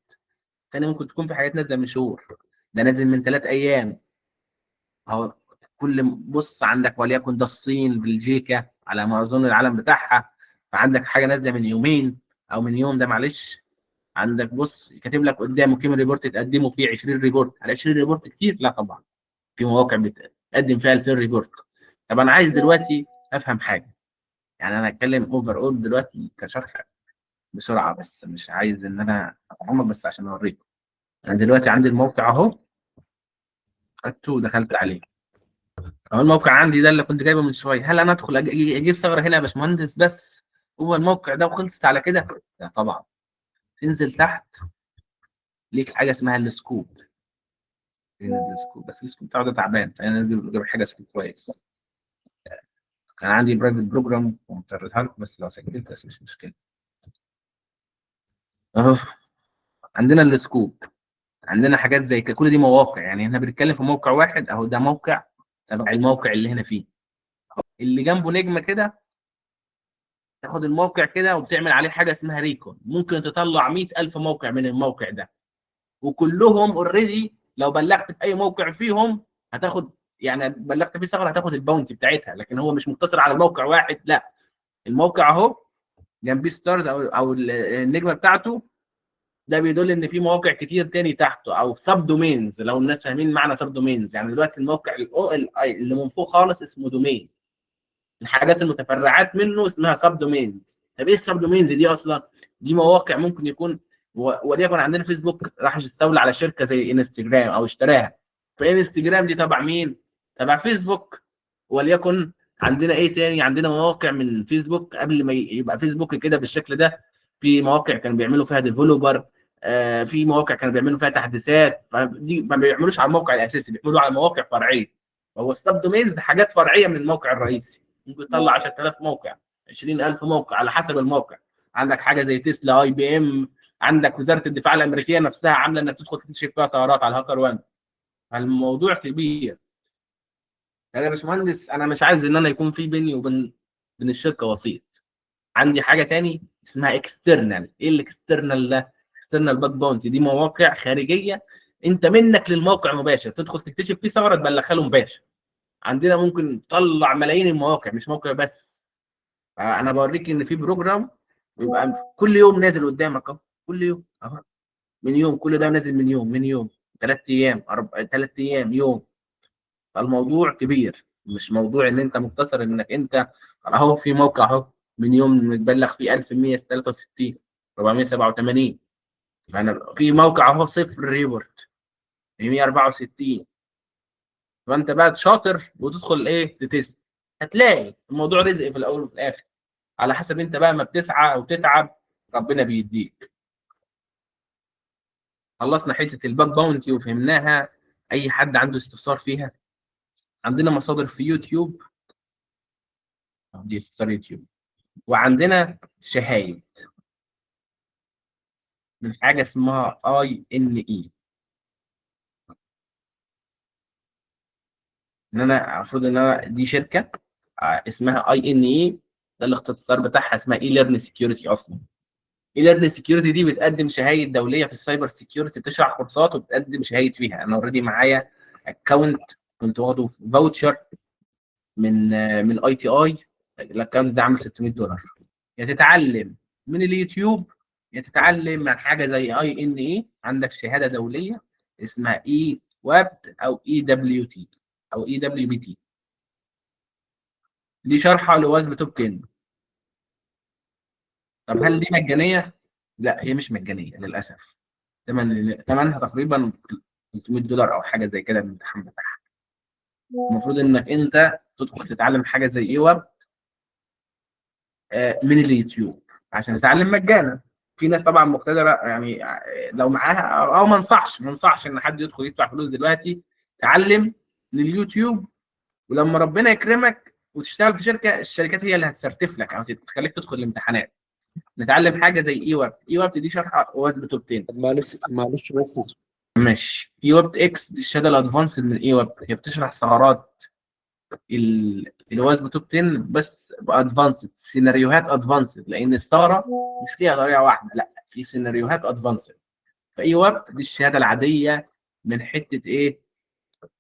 تاني ممكن تكون في حاجات نازله من شهور، ده نازل من 3 ايام اهو. كل بص عندك وليكن ده الصين، بلجيكا على ما اظن العلم بتاعها. فعندك حاجة نازله من يومين او من يوم ده، معلش. عندك بص كاتب لك قدامه كام report تقدمه فيه، 20 report. على 20 report كتير؟ لا طبعا، في مواقع بتقدم فيها 2000 report. طب انا عايز دلوقتي افهم حاجه، يعني انا هتكلم overall دلوقتي كشرح بسرعة، بس مش عايز ان انا اتعمق، بس عشان اوريكم. انا دلوقتي عندي الموقع اهو، خدته ودخلت عليه اهو. الموقع عندي ده اللي كنت جايبه من شويه. هل انا ادخل اجيب ثغره هنا يا باشمهندس بس هو الموقع ده وخلصت على كده؟ لا طبعا. تنزل تحت ليك حاجة اسمها ال scope. فين ال scope؟ بس ال scope بتاعه ده تعبان، فانا نجيب حاجة scope كويس. كان عندي private program ومطرتها لكم، بس لو سجلت بس مش مشكلة. اهو عندنا ال scope، عندنا حاجات زي كده. كل دي مواقع، يعني احنا بنتكلم في موقع واحد اهو، ده موقع تبع الموقع اللي هنا فيه اللي جنبه نجمه كده. تاخد الموقع كده وبتعمل عليه حاجة اسمها recon، ممكن تطلع 100,000 موقع من الموقع ده، وكلهم already لو بلغت في اي موقع فيهم هتاخد، يعني بلغت فيه ثغره هتاخد ال bounty بتاعتها. لكن هو مش مقتصر على موقع واحد، لا، الموقع اهو جنبيه stars او النجمة بتاعته، ده بيدل ان في مواقع كتير تاني تحته او subdomains. لو الناس فاهمين معنى subdomains، يعني دلوقتي الموقع اللي من فوق خالص اسمه domain، الحاجات المتفرعات منه اسمها subdomains. طب ايه ال subdomains دي اصلا؟ دي مواقع ممكن يكون وليكن عندنا فيسبوك راح يستولى على شركة زي انستجرام او اشتراها، فانستجرام دي تبع مين؟ تبع فيسبوك. وليكن عندنا ايه تاني؟ عندنا مواقع من فيسبوك قبل ما يبقى فيسبوك كده بالشكل ده، في مواقع كانوا بيعملوا فيها developer، في مواقع كانوا بيعملوا فيها تحديثات، دي ما بيعملوش على الموقع الاساسي، بيعملوا على مواقع فرعية. فهو ال subdomains حاجات فرعية من الموقع الرئيسي، ممكن تطلع 10,000 موقع، 20,000 موقع على حسب الموقع. عندك حاجة زي تسلا، IBM، عندك وزارة الدفاع الامريكية نفسها عامله انك تدخل تكتشف فيها ثغرات على HackerOne. فالموضوع كبير. انا يا باشمهندس انا مش عايز ان انا يكون في بيني وبين الشركة وسيط. عندي حاجة تاني اسمها external. ايه ال external ده؟ external bug bounty دي مواقع خارجية انت منك للموقع مباشر، تدخل تكتشف فيه ثغره تبلغها له مباشر. عندنا ممكن تطلع ملايين المواقع، مش موقع بس. انا بوريك ان في program يبقى كل يوم نازل قدامك اهو، كل يوم اهو، من يوم، كل ده نازل من يوم، من يوم، 3 ايام، 3 ايام، يوم. فالموضوع كبير، مش موضوع ان انت مقتصر انك انت اهو في موقع اهو من يوم متبلغ فيه 1163 487، فانا في موقع اهو 0 report 164. فانت بقى شاطر وتدخل ايه ت test، هتلاقي الموضوع رزق في الاول وفي الاخر، على حسب انت بقى ما بتسعى وتتعب ربنا بيديك. خلصنا حتة ال bug bounty وفهمناها. اي حد عنده استفسار فيها؟ عندنا مصادر في يوتيوب، دي استفسار يوتيوب، وعندنا شهايد من حاجة اسمها INE. ان انا المفروض ان انا دي شركة اسمها INE، ده الاختصار بتاعها، اسمها eLearn Security. اصلا eLearn Security دي بتقدم شهايد دولية في ال cyber security، بتشرح كورسات وبتقدم شهايد فيها. انا already معايا account كنت واخده voucher من ITI، ال account ده عامل $600. يا تتعلم من اليوتيوب، يا تتعلم من حاجة زي INE. عندك شهادة دولية اسمها اي واب او اي دبليو تي او اي دبليو بي تي، دي شرحه ل OWASP Top 10. طب هل دي مجانية؟ لا، هي مش مجانية للاسف. ثمنها تقريبا $300 او حاجة زي كده الامتحان بتاعها. المفروض انك انت تدخل تتعلم حاجة زي OWASP من اليوتيوب عشان تتعلم مجانا. في ناس طبعا مقتدره، يعني لو معاها، او ما انصحش ان حد يدخل يدفع فلوس دلوقتي. تعلم من اليوتيوب، ولما ربنا يكرمك وتشتغل في شركة، الشركات هي اللي هتسرتف لك او تخليك تدخل الامتحانات. نتعلم حاجة زي OWASP. OWASP دي شرح OWASP Top 10. طب معلش بس ماشي. OWASP X دي الشهادة ال advanced من OWASP، هي بتشرح ثغرات ال OWASP Top 10 بس ب advanced، سيناريوهات advanced، لان الثغرة مش ليها طريقه واحدة، لا في سيناريوهات advanced. ف OWASP دي الشهادة العادية من حتة ايه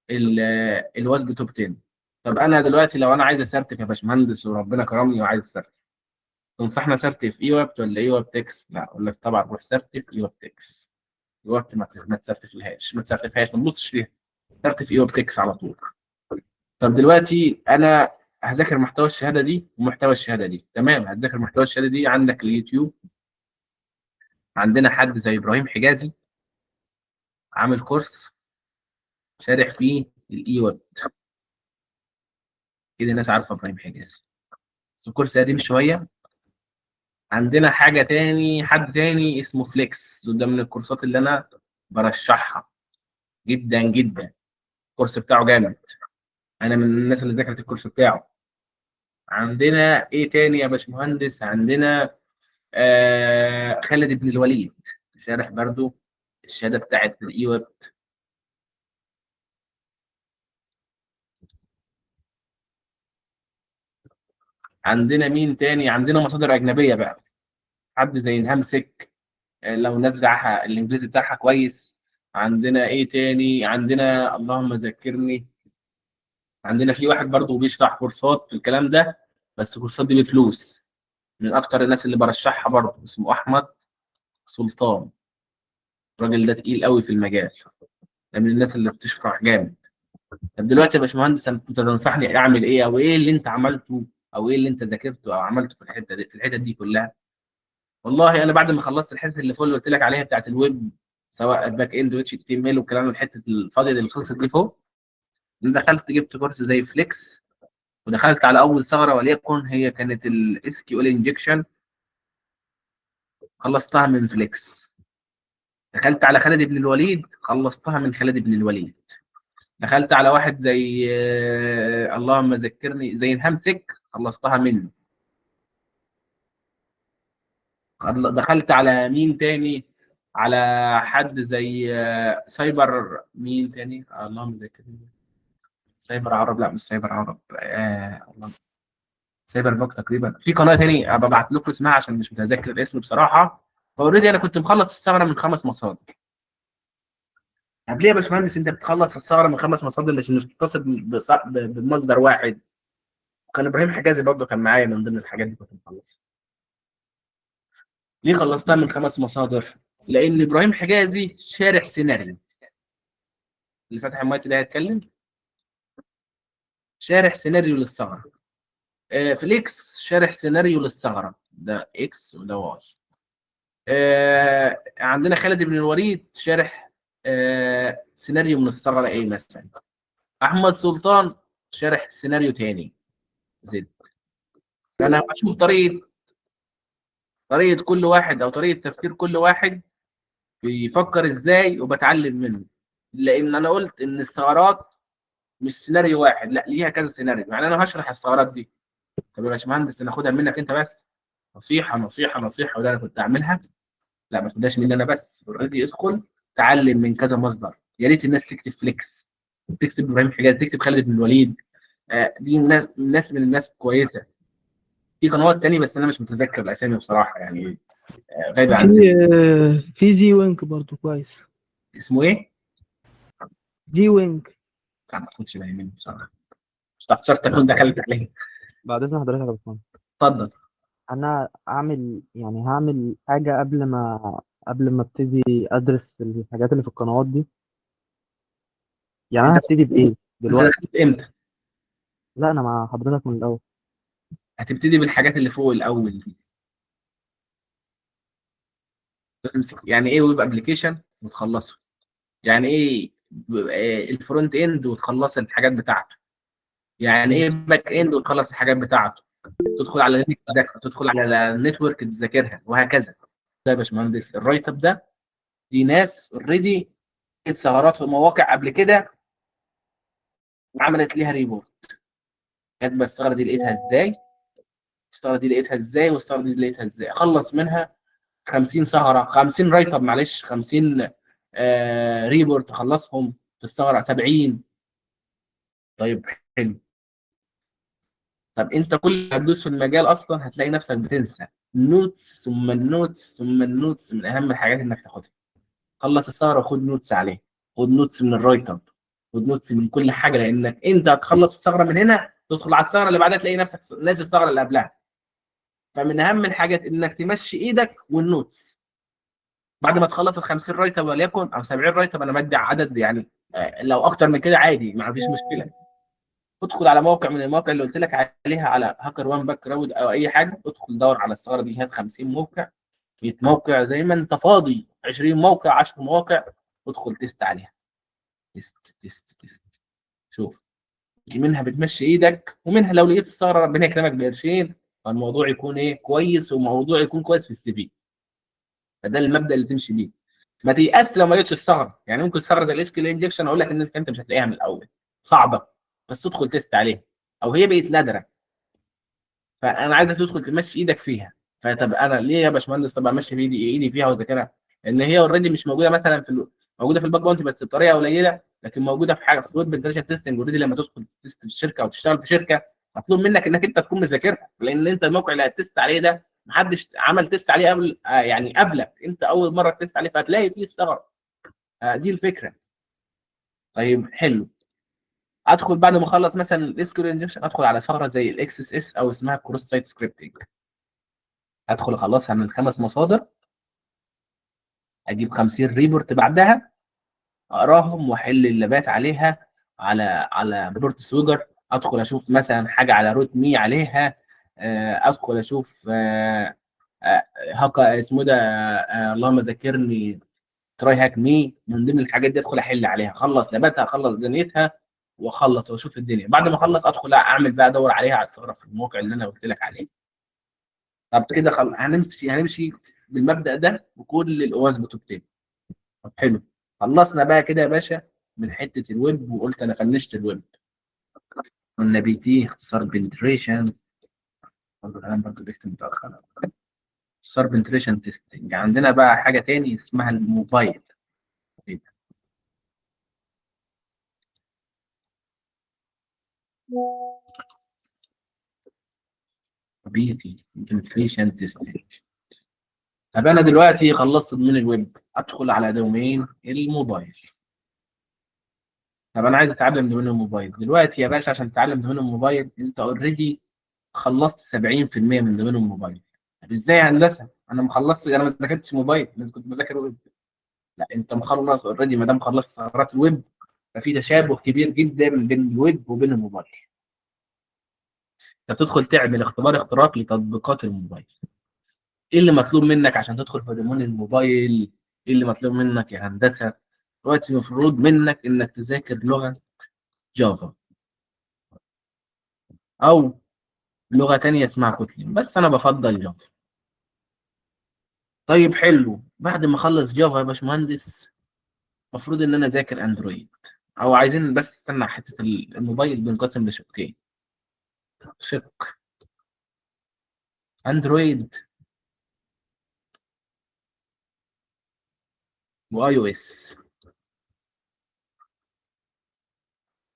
ال OWASP Top 10. طب انا دلوقتي لو انا عايز اسرتف يا باشمهندس وربنا كرمني وعايز اسرتف، تنصحنا اسرتف OWASP ولا OWASP X؟ لا، اقول لك طبعا روح سرتف OWASP X. OWASP ما تسرتفلهاش، ما تسرتفهاش، ما تبصش فيها، سرتف OWASP X على طول. طب دلوقتي انا هذاكر محتوى الشهادة دي ومحتوى الشهادة دي، تمام؟ هتذاكر محتوى الشهادة دي، عندك اليوتيوب، عندنا حد زي ابراهيم حجازي عامل كورس شارح فيه ال OWASP كده، الناس عارفه ابراهيم حجازي، بس الكورس قديم شوية. عندنا حاجة تاني، حد تاني اسمه فليكس، وده من الكورسات اللي انا برشحها جدا جدا، الكورس بتاعه جامد، انا من الناس اللي ذاكرت الكورس بتاعه. عندنا ايه تاني يا باشمهندس؟ عندنا خالد بن الوليد شارح برضو الشهادة بتاعت ال OWASP. عندنا مين تاني؟ عندنا مصادر اجنبية بقى، حد زي الهامسك لو الناس بتاعها الانجليزي بتاعها كويس. عندنا ايه تاني؟ عندنا اللهم ذكرني، عندنا في واحد برضو بيشرح كورسات في الكلام ده، بس الكورسات دي بفلوس، من اكتر الناس اللي برشحها برضو، اسمه احمد سلطان. الراجل ده تقيل قوي في المجال، ده من الناس اللي بتشرح جامد. طب دلوقتي يا باشمهندس انت تنصحني اعمل ايه، او ايه اللي انت عملته، او ايه اللي انت ذاكرته او عملته في الحتة دي، في الحتة دي كلها؟ والله انا بعد ما خلصت الحتة اللي فوق اللي قلت لك عليها بتاعت الويب، سواء back end و HTML والكلام، الحتة الفاضيه اللي خلصت دي فوق، دخلت جبت كورس زي فليكس، ودخلت على اول ثغره وليكن هي كانت ال SQL injection، خلصتها من فليكس. دخلت على خالد بن الوليد، خلصتها من خالد بن الوليد. دخلت على واحد زي اللهم ذكرني، زي الهمسك، خلصتها منه. دخلت على مين تاني؟ على حد زي سايبر، مين تاني؟ اللهم ذكرني، سايبر عرب، لا مش سايبر عرب، اللهم سايبر باك تقريبا. في قناة تاني ابقى ابعت لكم اسمها عشان مش متذكر الاسم بصراحة. ف already انا كنت مخلص الثغرة من 5 مصادر. طب ليه يا باشمهندس انت بتخلص الثغرة من 5 مصادر مش متصل بمصدر واحد؟ كان ابراهيم حجازي برضه كان معايا من ضمن الحاجات دي كنت مخلصها. ليه خلصتها من 5 مصادر؟ لان ابراهيم حجازي شارح سيناريو. اللي فتح المايك ده هيتكلم، شارح سيناريو للثغره. فليكس شارح سيناريو للثغره، ده X وده Y. عندنا خالد بن الوليد شارح سيناريو من الثغرة ايه مثلا. احمد سلطان شارح سيناريو تاني Z. انا بشوف طريقه كل واحد او طريقه تفكير كل واحد بيفكر ازاي، وبتعلم منه. لان انا قلت ان الثغرات مش سيناريو واحد، لا ليها كذا سيناريو. يعني انا هشرح الثغرات دي. طب يا باشمهندس انا اخدها منك انت بس، نصيحة نصيحة نصيحة، وده انا كنت اعملها، لا ما تاخدهاش مني انا بس، already ادخل تعلم من كذا مصدر. يا ريت الناس تكتب فليكس، تكتب ابراهيم حجاز، تكتب خالد بن الوليد، دي ناس من الناس كويسة. في قنوات تانية بس انا مش متذكر الاسامي بصراحة، يعني غايبة عن ذهني. في زي وينك برضه كويس. اسمه ايه؟ زي وينك. لا ما اخدش بالي منه بصراحة، مش شرط اكون دخلت عليه. بعد اذن حضرتك يا باشمهندس. اتفضل. انا اعمل يعني هعمل حاجة قبل ما ابتدي ادرس الحاجات اللي في القنوات دي، يعني انا هبتدي بايه انت دلوقتي؟ دخلت امتى؟ لا انا مع حضرتك من الاول. هتبتدي بالحاجات اللي فوق الاول دي. تمسك يعني ايه web application وتخلصه، يعني ايه ال front end وتخلص الحاجات بتاعته، يعني ايه back end وتخلص الحاجات بتاعته، تدخل على النت تذاكر، تدخل على ال network تذاكرها، وهكذا. ده يا باشمهندس ال write up ده، دي ناس already ثغرات في مواقع قبل كده وعملت ليها report، كاتبه الثغرة دي لقيتها ازاي، الثغرة دي لقيتها ازاي، والثغره دي لقيتها ازاي. اخلص منها 50 ثغره، 50 write up، معلش 50 report اخلصهم في الثغرة 70. طيب حلو. طب انت كل ما هتدوس في المجال اصلا هتلاقي نفسك بتنسى ال notes ثم ال notes ثم ال notes. من اهم الحاجات انك تاخدها، خلص الثغرة وخد notes عليها، خد notes من ال write up، خد notes من كل حاجة، لانك انت هتخلص الثغرة من هنا تدخل على الثغرة اللي بعدها تلاقي نفسك نازل الثغرة اللي قبلها. فمن اهم الحاجات انك تمشي ايدك وال notes. بعد ما تخلص ال 50 write up وليكن او 70 write up، انا بدي عدد يعني لو اكتر من كده عادي ما فيش مشكلة. ادخل على موقع من المواقع اللي قلت لك عليها، على HackerOne Bugcrowd او اي حاجة، ادخل دور على الثغرة دي، هات 50 موقع، 100 موقع، زي ما انت فاضي، 20 موقع، 10 مواقع، ادخل test عليها، test test test، شوف منها بتمشي ايدك، ومنها لو لقيت الثغرة ربنا يكرمك بقرشين، فالموضوع يكون ايه كويس، وموضوع يكون كويس في ال CV. فده المبدا اللي تمشي بيه. ما تيأس لو ما لقيتش الثغرة، يعني ممكن الثغرة زي ال SQL injection اقول لك ان انت مش هتلاقيها من الاول، صعبة، بس ادخل test عليها، او هي بقت نادرة، فانا عايزك تدخل تمشي ايدك فيها. فطب انا ليه يا باشمهندس طب امشي في ايدي فيها واذاكرها؟ لان هي already مش موجودة مثلا في موجودة في ال bug bounty بس بطريقة قليله، لكن موجودة في حاجة في web penetration testing. already لما تدخل test في الشركة او تشتغل في شركة مطلوب منك انك انت تكون مذاكرها، لان انت الموقع اللي هت test عليه ده محدش عمل test عليه قبل، يعني قبلك، انت اول مرة test عليه، فهتلاقي فيه الثغرة. دي الفكرة. طيب حلو، ادخل بعد ما اخلص مثلا ال SQL injection، ادخل على ثغره زي ال XSS او اسمها cross site scripting، ادخل اخلصها من 5 مصادر، اجيب 50 report بعدها اقراهم واحل اللابات عليها على PortSwigger، ادخل اشوف مثلا حاجة على Root Me عليها، ادخل اشوف هاكا اسمه ده، اللهم ذاكرني، TryHackMe، من ضمن الحاجات دي ادخل احل عليها، اخلص لاباتها، اخلص دنيتها، واخلص واشوف الدنيا. بعد ما اخلص ادخل اعمل بقى ادور عليها على الثغرة في الموقع اللي انا قلت لك عليه. طب كده هنمشي بالمبدا ده في كل ال OWASP Top 10. طب حلو، خلصنا بقى كده يا باشا من حتة الويب، وقلت انا فنشت الويب. قلنا PT اختصار penetration، برضه الكلام برضه بيكتب متاخر، اختصار penetration testing. عندنا بقى حاجة تاني اسمها الموبايل. PT penetration testing. طب انا دلوقتي خلصت من الويب، ادخل على domain الموبايل. طب انا عايز اتعلم domain الموبايل دلوقتي يا باشا. عشان تتعلم domain الموبايل انت already خلصت 70% من domain الموبايل. طب ازاي يا هندسة؟ انا مخلصت، انا ما ذاكرتش موبايل، انا كنت بذاكر ويب. لا، انت مخلص already، ما دام خلصت ثغرات الويب ففي تشابه كبير جدا بين الويب وبين الموبايل. انت بتدخل تعمل اختبار اختراق لتطبيقات الموبايل. ايه اللي مطلوب منك عشان تدخل في domain الموبايل؟ ايه اللي مطلوب منك يا هندسة؟ دلوقتي المفروض منك انك تذاكر لغة Java او لغة تانية اسمها Kotlin، بس انا بفضل Java. طيب حلو، بعد ما اخلص Java يا باشمهندس المفروض ان انا اذاكر Android، او عايزين بس استنى حتة الموبايل بينقسم لشقين، شق Android و iOS.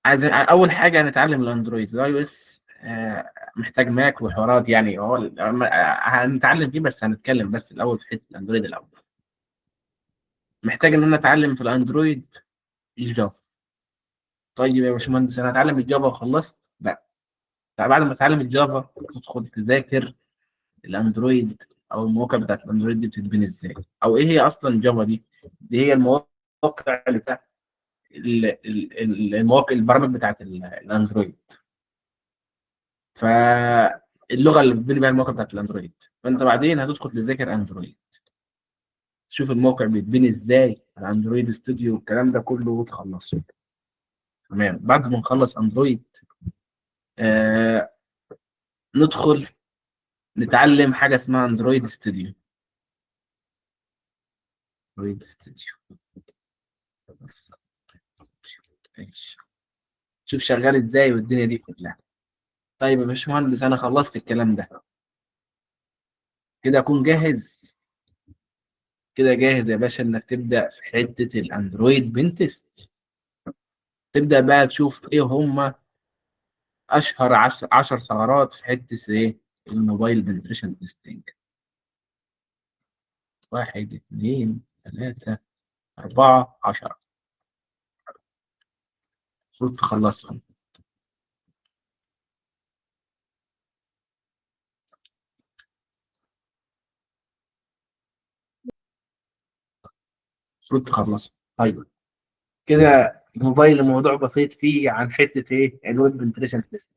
عايز اول حاجة هنتعلم ال Android. ال iOS محتاج Mac وحوارات، يعني هو هنتعلم فيه، بس هنتكلم بس الاول في حتة ال Android. الاول محتاج ان انا اتعلم في ال Android ال Java. طيب يا باشمهندس انا هتعلم ال Java وخلصت؟ لا، طب بعد ما تتعلم ال Java تدخل تذاكر ال Android او المواقع بتاعت ال Android دي بتتبني ازاي، او ايه هي اصلا Java دي؟ دي هي المواقع اللي بتاعت المواقع البرامج بتاعت ال Android، فاللغه اللي بتبني بيها المواقع بتاعت ال Android. فانت بعدين هتدخل تذاكر Android، تشوف الموقع بيتبني ازاي على Android Studio والكلام ده كله وتخلصه. تمام، بعد ما نخلص Android ندخل نتعلم حاجة اسمها Android Studio. Android Studio بس ماشي، شوف شغال ازاي والدنيا دي كلها. طيب يا باشمهندس انا خلصت الكلام ده كده، اكون جاهز كده؟ جاهز يا باشا انك تبدا في حتة ال Android pentest. تبدا بقى تشوف ايه هما اشهر 10 ثغرات في حتة ايه ال mobile penetration testing. 1 2 3 4 10، المفروض تخلصهم. المفروض تخلصهم. طيب كده الموبايل الموضوع بسيط فيه عن حتة ايه ال web penetration test.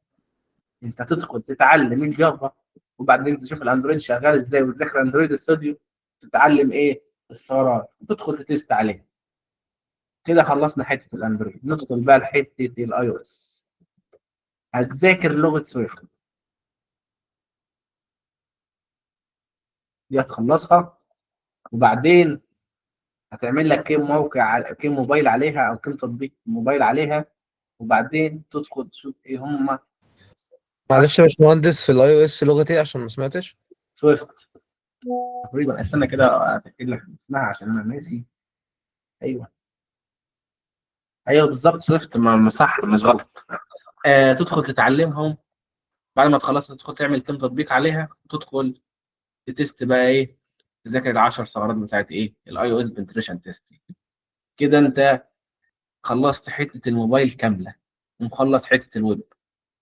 انت تدخل تتعلم ال Java، وبعدين تشوف ال Android شغال ازاي، وتذاكر Android Studio، تتعلم ايه الثغرات، وتدخل ت test عليها. كده خلصنا حتة ال Android. ندخل بقى لحته ال iOS. هتذاكر لغة Swift دي هتخلصها، وبعدين هتعمل لك كام موقع كام موبايل عليها او كام تطبيق موبايل عليها، وبعدين تدخل تشوف ايه هم. معلش يا باشمهندس، في ال iOS لغة ايه عشان ما سمعتش؟ Swift تقريبا. استنى كده اتاكد لك اسمها عشان انا ناسي. ايوه بالظبط Swift، ما صح مش غلط. تدخل تتعلمهم بعد ما تخلصها تدخل تعمل كام تطبيق عليها، وتدخل ت test بقى ايه، تذاكر ال10 ثغرات بتاعت ايه ال iOS penetration test. كده انت خلصت حتة الموبايل كاملة ومخلص حتة الويب.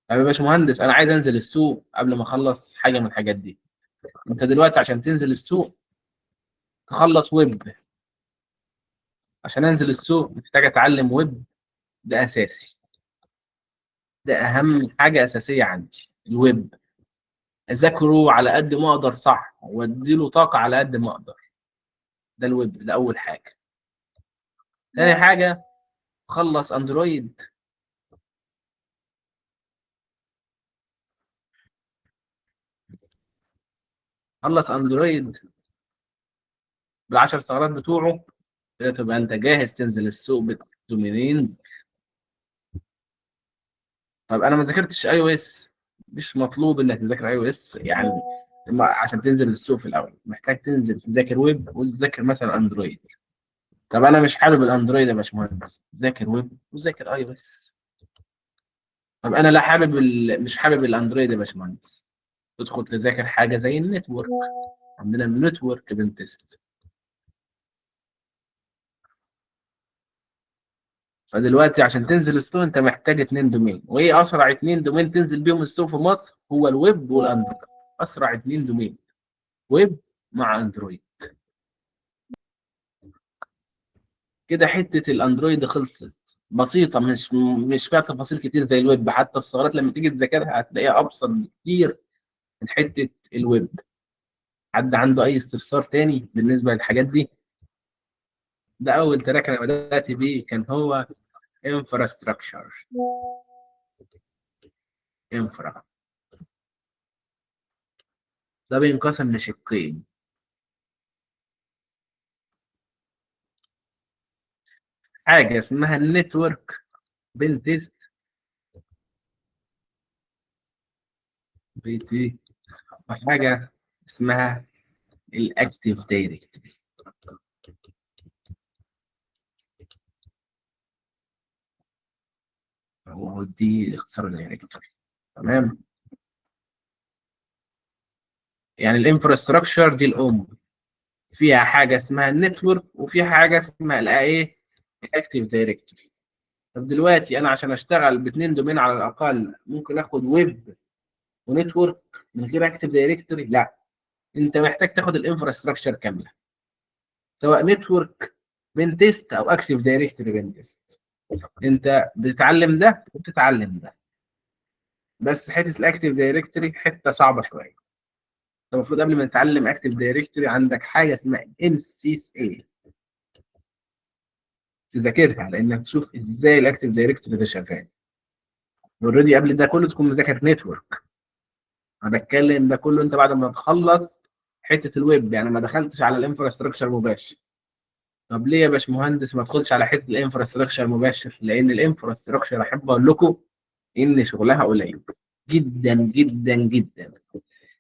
طب يا باشمهندس انا عايز انزل السوق قبل ما اخلص حاجة من الحاجات دي. انت دلوقتي عشان تنزل السوق تخلص ويب. عشان انزل السوق محتاج اتعلم ويب، ده اساسي، ده اهم حاجة اساسية عندي الويب. اذاكره على قد ما اقدر صح، واديله طاقة على قد ما اقدر. ده الويب، ده اول حاجة. تاني حاجة خلص اندرويد. خلص اندرويد بال10 ثغرات بتوعه، كده تبقى انت جاهز تنزل السوق بال domain ين. طب انا ما ذاكرتش iOS، مش مطلوب انك تذاكر iOS يعني عشان تنزل السوق في الاول، محتاج تنزل تذاكر ويب وتذاكر مثلا اندرويد. طب انا مش حابب الاندرويد يا باشمهندس، ذاكر ويب وذاكر iOS. طب انا لا حابب مش حابب الاندرويد يا باشمهندس، تدخل تذاكر حاجة زي ال network. عندنا ال network pentest. فدلوقتي عشان تنزل السوق انت محتاج 2 domain، وايه اسرع 2 domain تنزل بيهم السوق في مصر؟ هو الويب والاندرويد. اسرع 2 domain، web مع اندرويد. كده حتة الاندرويد خلصت، بسيطة، مش فيها تفاصيل كتير زي الويب. حتى الثغرات لما تيجي تذاكرها هتلاقيها ابسط بكتير من حتة الويب. حد عنده اي استفسار تاني بالنسبة للحاجات دي؟ ده اول track انا بدات بيه، كان هو infrastructure. infra ده بينقسم لشقين، حاجة اسمها ال network pentest PT، وحاجه اسمها ال Active Directory. هو دي اختصار ال directory. تمام؟ يعني ال infrastructure دي الام، فيها حاجة اسمها ال network وفيها حاجة اسمها الايه ال Active Directory. طب دلوقتي انا عشان اشتغل ب2 domain على الاقل ممكن اخد web و network من غير Active Directory؟ لا، انت محتاج تاخد ال infrastructure كاملة، سواء network pentest او Active Directory pentest. انت بتتعلم ده وبتتعلم ده، بس حتة ال Active Directory حتة صعبة شوية. انت المفروض قبل ما تتعلم Active Directory عندك حاجة اسمها MCSA تذاكرها، لانك تشوف ازاي ال Active Directory ده شغال. already قبل ده كله تكون مذاكر network. انا بتكلم ده كله انت بعد ما تخلص حتة الويب، يعني ما دخلتش على ال infrastructure مباشر. طب ليه يا باشمهندس ما تدخلش على حتة ال infrastructure مباشر؟ لان ال infrastructure احب اقول لكم ان شغلها قليل جدا جدا جدا.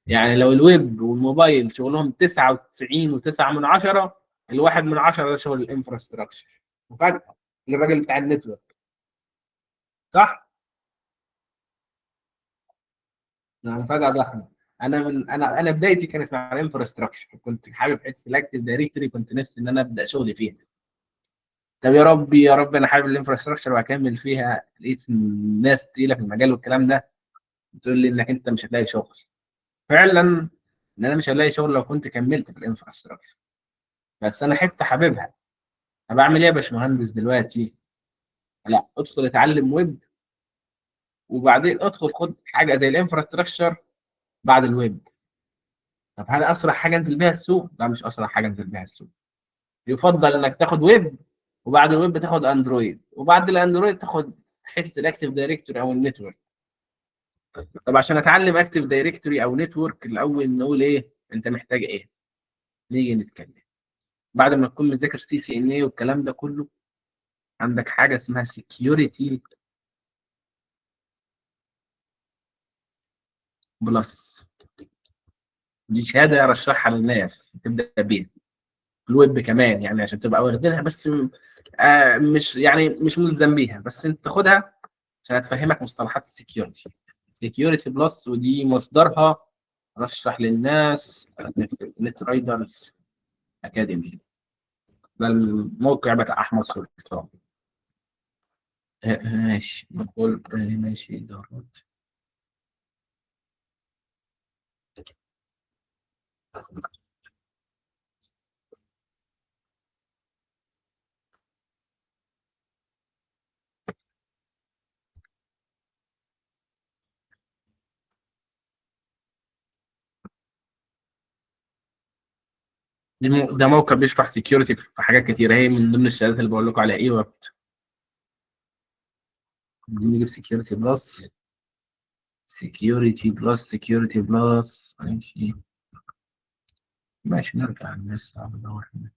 يعني لو الويب والموبايل شغلهم 99.9، 1 من 10 ده شغل ال infrastructure. مفاجاة للراجل بتاع ال network، صح؟ ده مفاجاة ضخمة. انا من انا انا بدايتي كانت مع ال infrastructure، كنت حابب حتة ال Active Directory، كنت نفسي ان انا ابدا شغلي فيها. طب يا ربي يا رب انا حابب ال infrastructure وهكمل فيها. لقيت ناس تقيلة في المجال والكلام ده بتقول لي انك انت مش هتلاقي شغل. فعلا ان انا مش هلاقي شغل لو كنت كملت في ال infrastructure، بس انا حتة حاببها. طب اعمل ايه يا باشمهندس دلوقتي؟ لا، ادخل اتعلم ويب، وبعدين ادخل خد حاجة زي ال infrastructure بعد الويب. طب هل اسرع حاجة انزل بيها السوق؟ لا، مش اسرع حاجة انزل بيها السوق. يفضل انك تاخد ويب، وبعد الويب تاخد اندرويد، وبعد الاندرويد تاخد حتة ال Active Directory او ال network. طب عشان اتعلم Active Directory او network الاول نقول ايه؟ انت محتاج ايه؟ نيجي نتكلم بعد ما تكون مذاكر CCNA والكلام ده كله. عندك حاجة اسمها Security Plus، دي شهادة ارشحها للناس تبدا بيها. الويب كمان يعني عشان تبقى واخدينها، بس مش يعني مش ملزم بيها، بس انت تاخدها عشان هتفهمك مصطلحات ال security. Security Plus، ودي مصدرها رشح للناس NetRiders Academy، ده الموقع بتاع احمد سلطان. ماشي نقول ماشي دورات. ده موقع بيشرح security في حاجات كتيرة، هي من ضمن الشهادات اللي بقول لكم عليها. ايه وقت دي نجيب Security Plus، Security Plus، Security Plus. ماشي ماشي، نرجع لسه ندور هنا.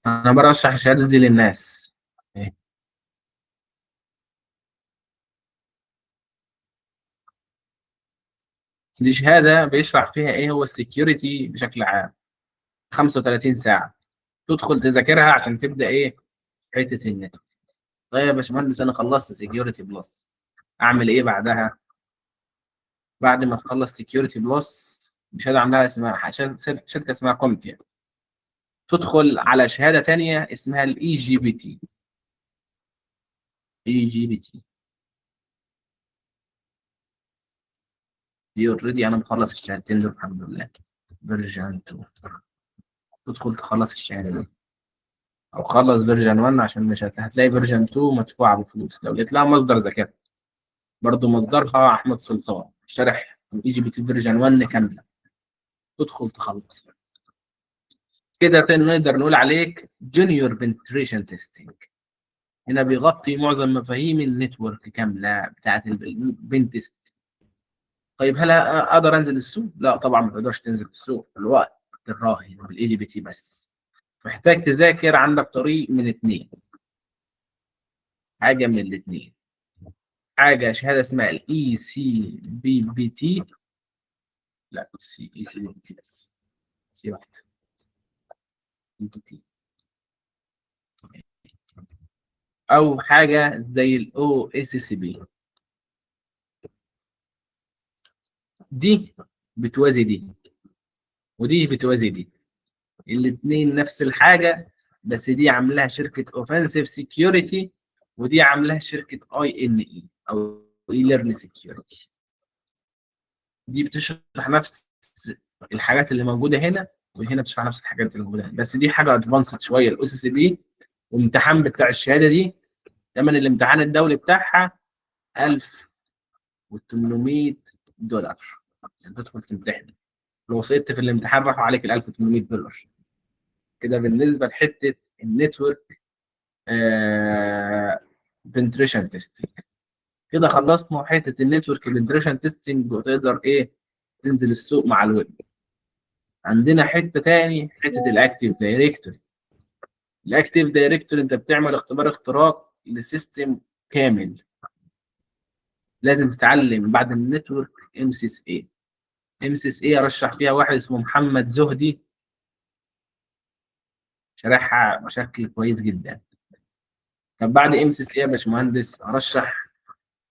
انا برشح الشهادة دي للناس. إيه. دي شهادة بيشرح فيها ايه هو ال security بشكل عام، 35 ساعة تدخل تذاكرها عشان تبدا ايه حتة النت. طيب يا باشمهندس انا خلصت Security Plus، اعمل ايه بعدها؟ بعد ما تخلص Security Plus شهادة عاملاها اسمها شركة اسمها CompTIA، تدخل على شهادة ثانية اسمها الاي جي بي تي. اي جي بي تي دي already انا مخلص الشهادتين دول الحمد لله، version 2. تدخل تخلص الشهادة دي او خلص version 1 عشان مش هتلاقي version 2 مدفوعة بفلوس. لو لقيت لها مصدر ذكاء برضو مصدرها احمد سلطان شرح ال eJPT version 1 كاملة، تدخل تخلص كده. نقدر نقول عليك junior penetration testing. هنا بيغطي معظم مفاهيم ال network كاملة بتاعت ال pen test. طيب هل اقدر انزل السوق؟ لا طبعا ما تقدرش تنزل السوق في الوقت الراهن بال eJPT، بس محتاج تذاكر. عندك طريق من اثنين، حاجة من الاثنين، حاجة شهادة اسمها الاي سي بي بي تي، لا سي اي سي بي تي بس، C واحدة PT، او حاجة زي ال OSCP. دي بتوازي دي ودي بتوازي دي، الاثنين نفس الحاجة، بس دي عاملاها شركة Offensive Security ودي عاملاها شركة INE او eLearnSecurity. دي بتشرح نفس الحاجات اللي موجودة هنا، وهنا بتشرح نفس الحاجات اللي موجودة هنا، بس دي حاجة advanced شوية ال OSCP. وامتحان بتاع الشهادة دي ثمن الامتحان الدولي بتاعها $1800 عشان تدخل تمتحن. لو سقطت في الامتحان راحوا عليك ال $1800. كده بالنسبة لحته ال network penetration testing. كده خلصنا حتة ال network penetration testing، وتقدر ايه تنزل السوق مع الويب. عندنا حتة تاني، حتة ال Active Directory. ال Active Directory انت بتعمل اختبار اختراق ل system كامل، لازم تتعلم بعد النتورك ام سي اس اي. ام سي اس اي ارشح فيها واحد اسمه محمد زهدي، شارحها بشكل كويس جدا. طب بعد MCSA يا باشمهندس ارشح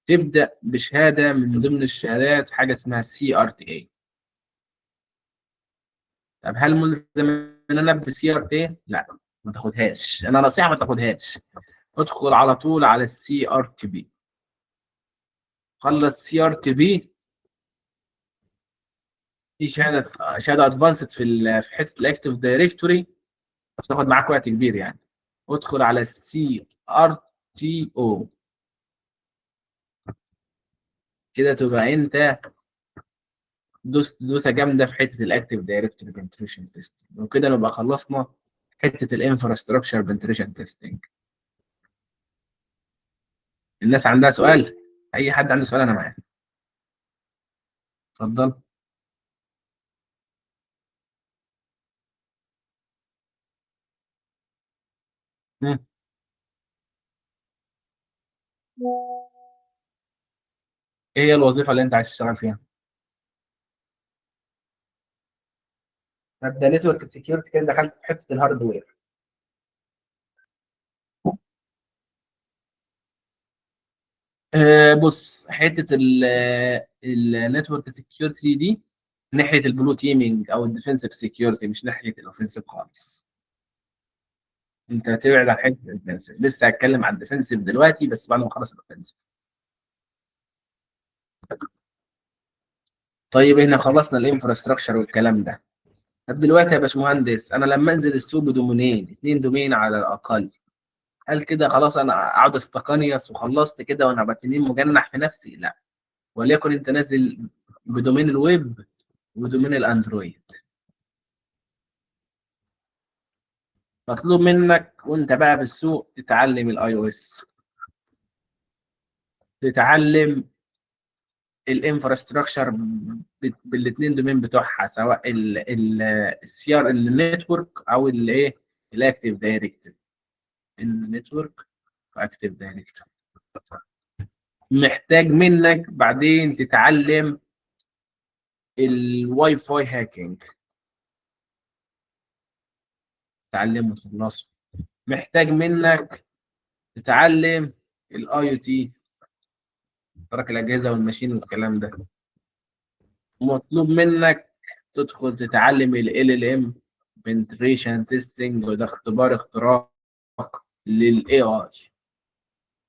تبدا بشهادة من ضمن الشهادات حاجة اسمها CRTA. طب هل ملزم ان انا ب CRTA؟ لا ما تاخدهاش، انا نصيحة ما تاخدهاش، ادخل على طول على ال CRTP. خلص CRTP، دي شهادة advanced في حتة ال Active Directory، هتاخد معاك وقت كبير يعني. ادخل على ال CRTO كده تبقى انت دوست دوسة جامدة في حتة ال Active Directory penetration testing. وكده نبقى خلصنا حتة ال infrastructure penetration testing. الناس عندها سؤال؟ اي حد عنده سؤال انا معاك، اتفضل. ايه هي الوظيفة اللي انت عايز تشتغل فيها؟ طب ده network security كده دخلت في حتة ال hardware. بص، حتة ال network security دي ناحية ال blue teaming او ال defensive security، مش ناحية ال offensive خالص. انت هتبعد عن حتة ال defensive. لسه هتكلم عن ال defensive دلوقتي بس بعد ما اخلص ال offensive. طيب احنا خلصنا ال infrastructure والكلام ده. طب دلوقتي يا باشمهندس، انا لما انزل السوق ب domain ين، 2 domain على الاقل، هل كده خلاص انا اقعد استقنيص وخلصت كده وانا ابقى تنين مجنح في نفسي؟ لا. وليكن انت نازل ب domain ال web و domain ال Android، مطلوب منك وانت بقى في السوق تتعلم ال iOS، تتعلم ال infrastructure بالاثنين domain بتوعها، سواء ال CR ال network او الايه ال Active Directory. ال network و Active Directory. محتاج منك بعدين تتعلم ال Wi-Fi hacking، تتعلمه وتخلصه. محتاج منك تتعلم ال IoT، ترك الاجهزة وال machine والكلام ده. مطلوب منك تدخل تتعلم ال LLM penetration testing، وده اختبار اختراق لل AI.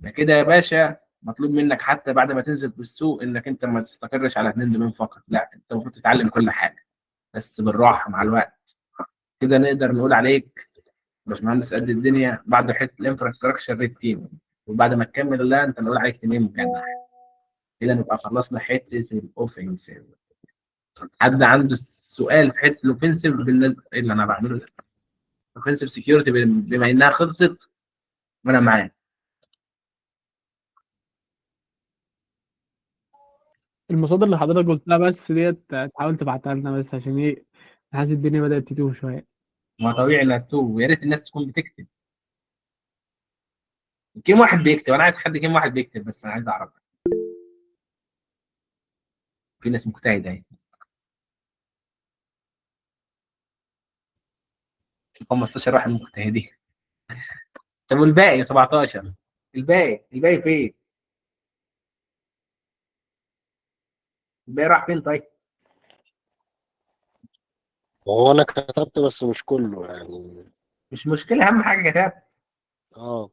ده كده يا باشا مطلوب منك حتى بعد ما تنزل في السوق انك انت ما تستقرش على 2 domain فقط، لا انت المفروض تتعلم كل حاجة بس بالراحة مع الوقت. كده نقدر نقول عليك باشمهندس قد الدنيا بعد حتة ال infrastructure red team، وبعد ما تكمل لا انت نقول عليك تنين مجنح. كده نبقى خلصنا حتة ال offensive. حد عنده سؤال في حتة ال offensive؟ بالنسبة اللي انا بعمله ده offensive security بما انها خلصت وانا معاك. المصادر اللي حضرتك قلتها بس ديت تحاول تبعتها لنا بس عشان ايه، حاسس الدنيا بدأت تتوه شوية. ما طبيعي انها تتوه، ويا ريت الناس تكون بتكتب. كم واحد بيكتب؟ انا عايز حد كم واحد بيكتب بس، انا عايز اعرف. في ناس مجتهدة اهي، في 15 واحد مجتهدين. طب والباقي 17، الباقي فين؟ الباقي راح فين طيب؟ وهو انا كتبت بس مش كله يعني. مش مشكلة، اهم حاجة كتبت.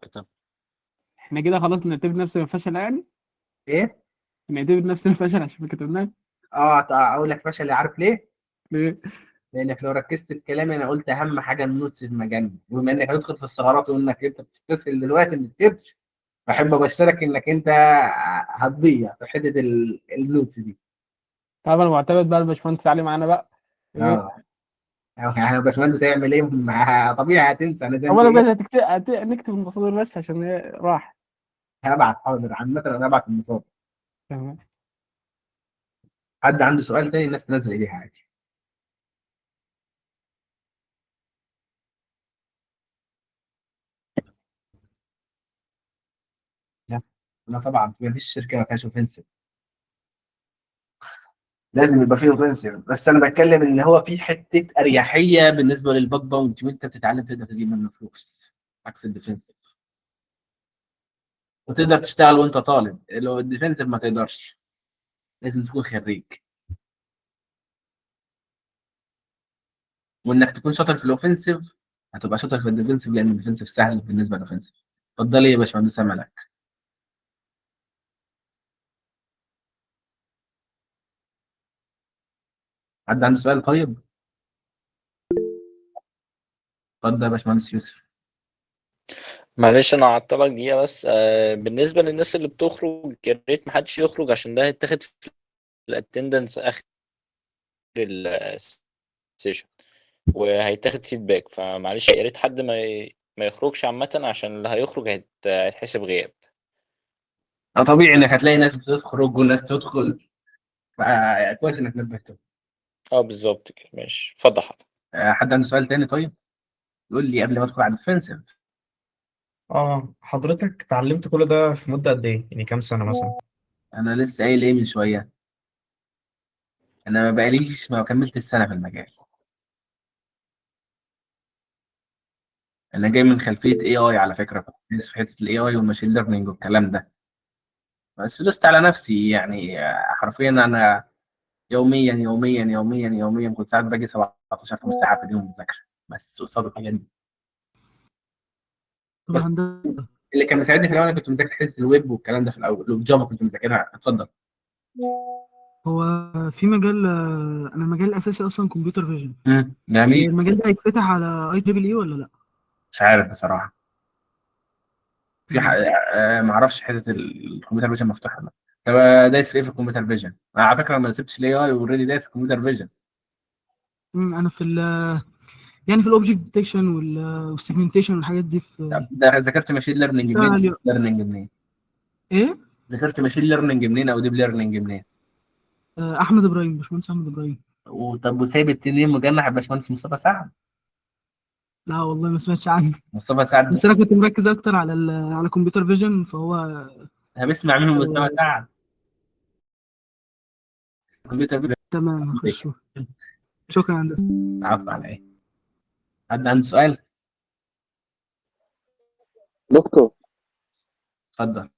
كتبت. احنا كده خلاص نعتبر نفسنا فشل يعني؟ ايه؟ نعتبر نفسنا فشل عشان ما كتبناش؟ اقول لك فشل، عارف ليه؟ ليه؟ لانك لو ركزت في كلامي انا قلت اهم حاجة ال notes في مجالنا، وبما انك هتدخل في الثغرات وانك انت بتستسهل دلوقتي ما تكتبش، بحب ابشرك انك انت هتضيع في حتة ال notes دي. طبعا انا معتمد بقى الباشمهندس علي معانا بقى. يعني الباشمهندس هيعمل ايه؟ طبيعي هتنسى. انا زي اولا إيه؟ بس نكتب المصادر بس عشان هي راح. هبعت، حاضر، عامة انا هبعت المصادر. تمام. حد عنده سؤال تاني؟ الناس تنزل ايديها عادي. لا لا طبعا ما فيش شركة ما فيهاش offensive، لازم يبقى فيه offensive، بس انا بتكلم ان هو في حتة اريحية بالنسبة لل bug bounty، وانت بتتعلم تقدر تجيب منه فلوس عكس ال defensive، وتقدر تشتغل وانت طالب. لو ال defensive ما تقدرش، لازم تكون خريج، وانك تكون شاطر في ال offensive هتبقى شاطر في ال defensive، لان ال defensive سهل بالنسبة لل offensive. اتفضلي يا باشمهندسه ملك. حد عنده سؤال؟ طيب اتفضل يا باشمهندس يوسف. معلش انا هعطلك دقيقة بس. بالنسبة للناس اللي بتخرج، يا ريت محدش يخرج عشان ده هيتاخد في ال attendance اخر ال session وهيتاخد feedback، فمعلش يا ريت حد ما يخرجش عامة، عشان اللي هيخرج هيتحسب غياب. طبيعي انك هتلاقي ناس بتخرج وناس تدخل، فكويس انك نبهتهم. بالظبط كده، ماشي، اتفضل حضرتك. حد عنده سؤال تاني؟ طيب يقول لي قبل ما ادخل على ال defensive. اه، حضرتك اتعلمت كل ده في مدة قد ايه؟ يعني كام سنة مثلا؟ انا لسه قايل ايه من شوية؟ انا ما بقاليش، ما كملت السنة في المجال. انا جاي من خلفية AI على فكرة، كنت دايس في حتة ال AI وال machine learning والكلام ده، بس دوست على نفسي يعني. حرفيا انا يوميا يوميا يوميا يوميا كنت ساعات باجي 17 ساعة في اليوم مذاكرة بس قصاد الحاجات دي. طب بس هندسة، اللي كان مساعدني في الاول، انا كنت مذاكر حتة الويب والكلام ده في الاول، وال Java كنت مذاكرها. اتفضل. هو في مجال، انا المجال الاساسي اصلا computer vision. جميل. المجال ده هيتفتح على IEEE ولا لا؟ مش عارف بصراحة، في حق... ما اعرفش حتة ال computer vision مفتوحة ولا لا. طب دايس في ايه في ال computer vision؟ انا على فكرة ما سبتش ال AI، already دايس في ال computer vision. انا في ال يعني في ال object detection وال segmentation والحاجات دي في. طب ده ذاكرت machine learning منين؟ learning منين؟ ايه؟ ذاكرت machine learning منين او deep learning منين؟ احمد ابراهيم، باشمهندس احمد ابراهيم. وطب وسايب التنين مجنح باشمهندس مصطفى سعد؟ لا والله ما سمعتش عنه. مصطفى سعد، بس انا كنت مركز اكتر على computer vision، فهو هبسمع منه مصطفى سعد computer vision. تمام، هخش. شكرا هندسة. عفوا، على ايه؟ حد عنده سؤال؟ دكتور. اتفضل.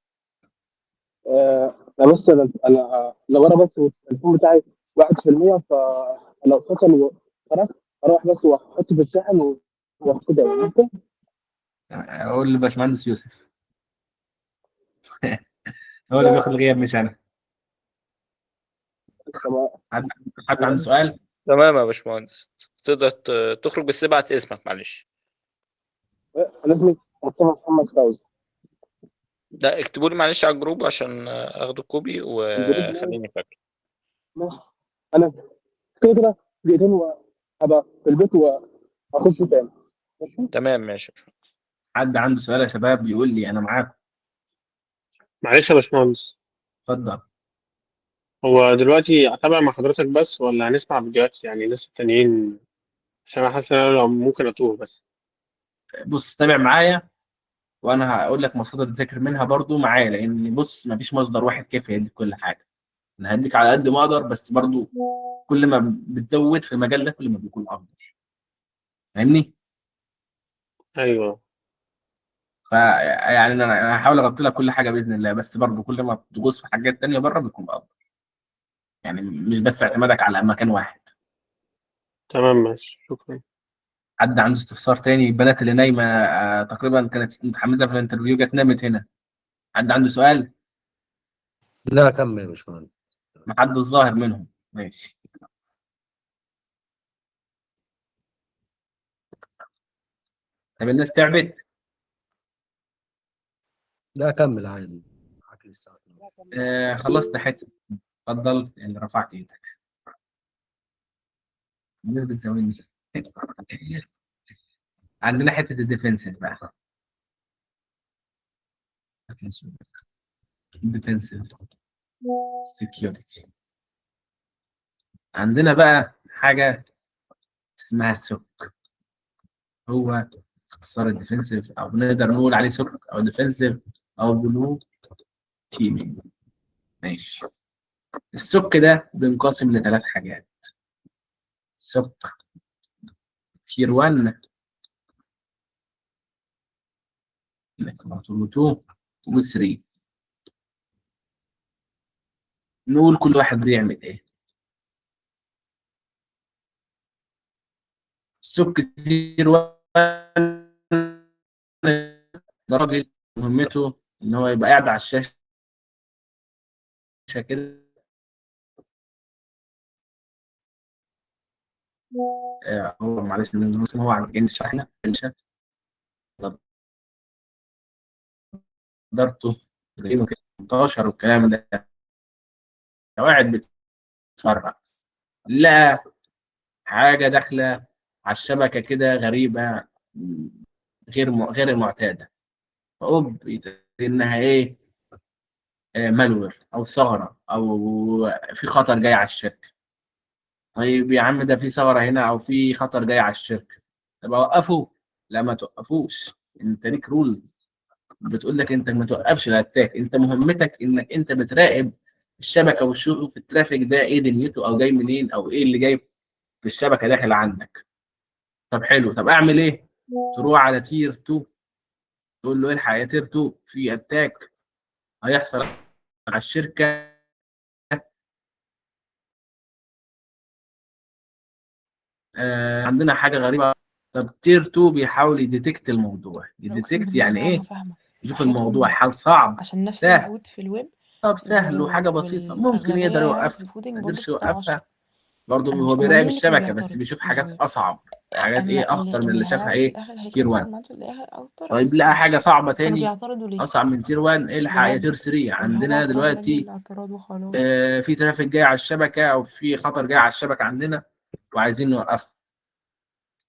انا بس انا لو انا بس التليفون بتاعي 1%، فلو فصل وخرجت اروح بس واحطه في الشاحن واخده، ممكن؟ اقول لباشمهندس يوسف، هو اللي بياخد الغياب مش انا. حد عنده سؤال؟ تمام يا باشمهندس، تقدر تخرج، بس ابعت اسمك معلش. انا اسمي مصطفى محمد فوزي. لا اكتبوا لي معلش على ال group عشان اخد copy وخليني فاكر. ماشي، انا كده كده دقيقتين وهبقى في البيت واخش تاني. ماشي؟ تمام ماشي. حد عنده سؤال يا شباب يقول لي، انا معاكم. معلش يا باشمهندس. اتفضل. هو دلوقتي اتابع مع حضرتك بس ولا هنسمع فيديوهات يعني ناس التانيين؟ عشان انا حاسس ان انا لو ممكن اتوه بس. بص، تابع معايا وانا هقول لك مصادر تذاكر منها برضو معايا، لان بص مفيش مصدر واحد كافي يديك كل حاجة. انا هديك على قد ما اقدر، بس برضو كل ما بتزود في المجال ده كل ما بيكون افضل، فاهمني؟ ايوه. فيعني انا هحاول اغطي لك كل حاجة باذن الله، بس برضو كل ما تغوص في حاجات تانية بره بيكون افضل، يعني مش بس اعتمادك على مكان واحد. تمام ماشي، شكرا. حد عنده استفسار تاني؟ البنات اللي نايمة تقريبا كانت متحمسة في ال interview جت نامت هنا. حد عنده سؤال؟ لا كمل يا باشمهندس. ما حد الظاهر منهم. ماشي. طب الناس تعبت؟ لا كمل عادي، معاك لسه. خلصت حتة. اتفضل اللي رفعت ايدك. الناس بتزودني. عندنا حتة ال defensive بقى، defensive security. عندنا بقى حاجة اسمها SOC، هو اختصار ال defensive، او نقدر نقول عليه SOC او defensive او blue teaming. ماشي. ال SOC ده بينقسم لثلاث حاجات: SOC tier 1، 2 و 3. نقول كل واحد بيعمل ايه. ال SOC tier 1 ده راجل مهمته ان هو يبقى قاعد على الشاشة كده، هو معلش هو عن الشحنة نضارته 18 والكلام ده، قاعد بيتفرج، لا حاجة داخله على الشبكة كده غريبة غير المعتادة، فأوب انها ايه، malware او ثغره او في خطر جاي على الشركة. طيب يا عم ده في ثغره هنا او في خطر جاي على الشركة، طب اوقفه؟ لا ما توقفوش، انت ليك rules. بتقول لك انت ما توقفش ال attack، انت مهمتك انك انت بتراقب الشبكة وتشوف ال traffic ده ايه دنيته او جاي منين او ايه اللي جاي في الشبكة داخل عندك. طب حلو، طب اعمل ايه؟ تروح على tier 2 تقول له الحق يا tier 2 في attack هيحصل على الشركة، عندنا حاجة غريبة. طب tier 2 بيحاول ي detect الموضوع. انا اقسم ي detect بالله يعني ما ايه؟ فاهمه يشوف وحياة الموضوع امي، حال صعب عشان نفس سهل. ال code في الويب طب سهل وحاجه بسيطة ممكن والاغلبيه يقدر يعني في يوقفها، ال coding ما برضه قدرش في الساعة 10. يوقفها برضه انا هو مش امال بيراقب مين اللي كان الشبكة بس بيعترض بيشوف حاجات يعني؟ اصعب، حاجات اما ايه اللي اخطر من اللي اللي شافها هيعرف في ايه الاخر tier هيكون 1. مثلا معاه في الاخر اكتر، طيب بس لقى حاجة مش صعبة كانوا تاني بيعترضوا ليه اصعب من tier 1، الحق يا بجد؟ tier 3 ولا هو عندنا اعتراض لاجل دلوقتي الاعتراض وخلاص؟ في traffic جاي على الشبكة او في خطر جاي على الشبكة عندنا وعايزين نوقفه.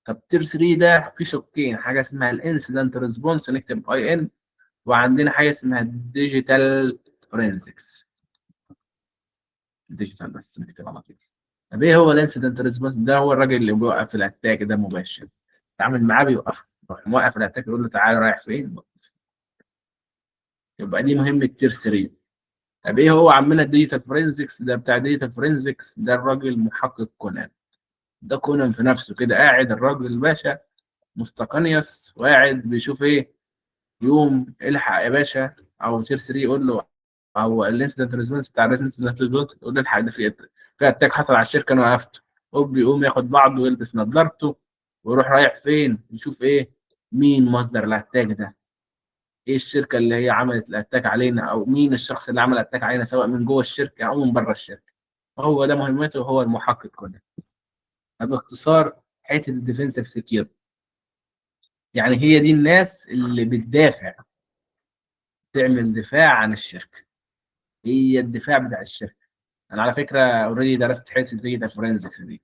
طب tier 3 ده في شقين، حاجة اسمها ال incident response نكتب IN، وعندنا حاجة اسمها digital forensics، digital بس نكتب على طول. طب ايه هو ال incident response ده؟ هو الراجل اللي بيوقف ال attack ده مباشر، تعامل معاه بيوقف، يروح موقف ال attack يقول له تعالى رايح فين، يبقى دي مهمة tier 3. طب ايه هو عمنا ال digital forensics ده؟ بتاع digital forensics ده الراجل محقق كونان، ده كونان في نفسه كده، قاعد الراجل الباشا مستقنيص وقاعد بيشوف ايه، يوم الحق يا باشا، او tier 3 يقول له، او ال incident response بتاع ال incident response يقول له الحق ده في attack حصل على الشركة انا وقفته. هو بيقوم ياخد بعضه ويلبس نظارته ويروح رايح فين، يشوف ايه مين مصدر ال attack ده، ايه الشركة اللي هي عملت ال attack علينا، او مين الشخص اللي عمل attack علينا سواء من جوه الشركة او من بره الشركة. هو ده مهمته، هو المحقق كله. باختصار حتة ال defensive security يعني هي دي الناس اللي بتدافع، تعمل دفاع عن الشركة، هي الدفاع بتاع الشركة. انا على فكرة already درست حتة digital forensics دي،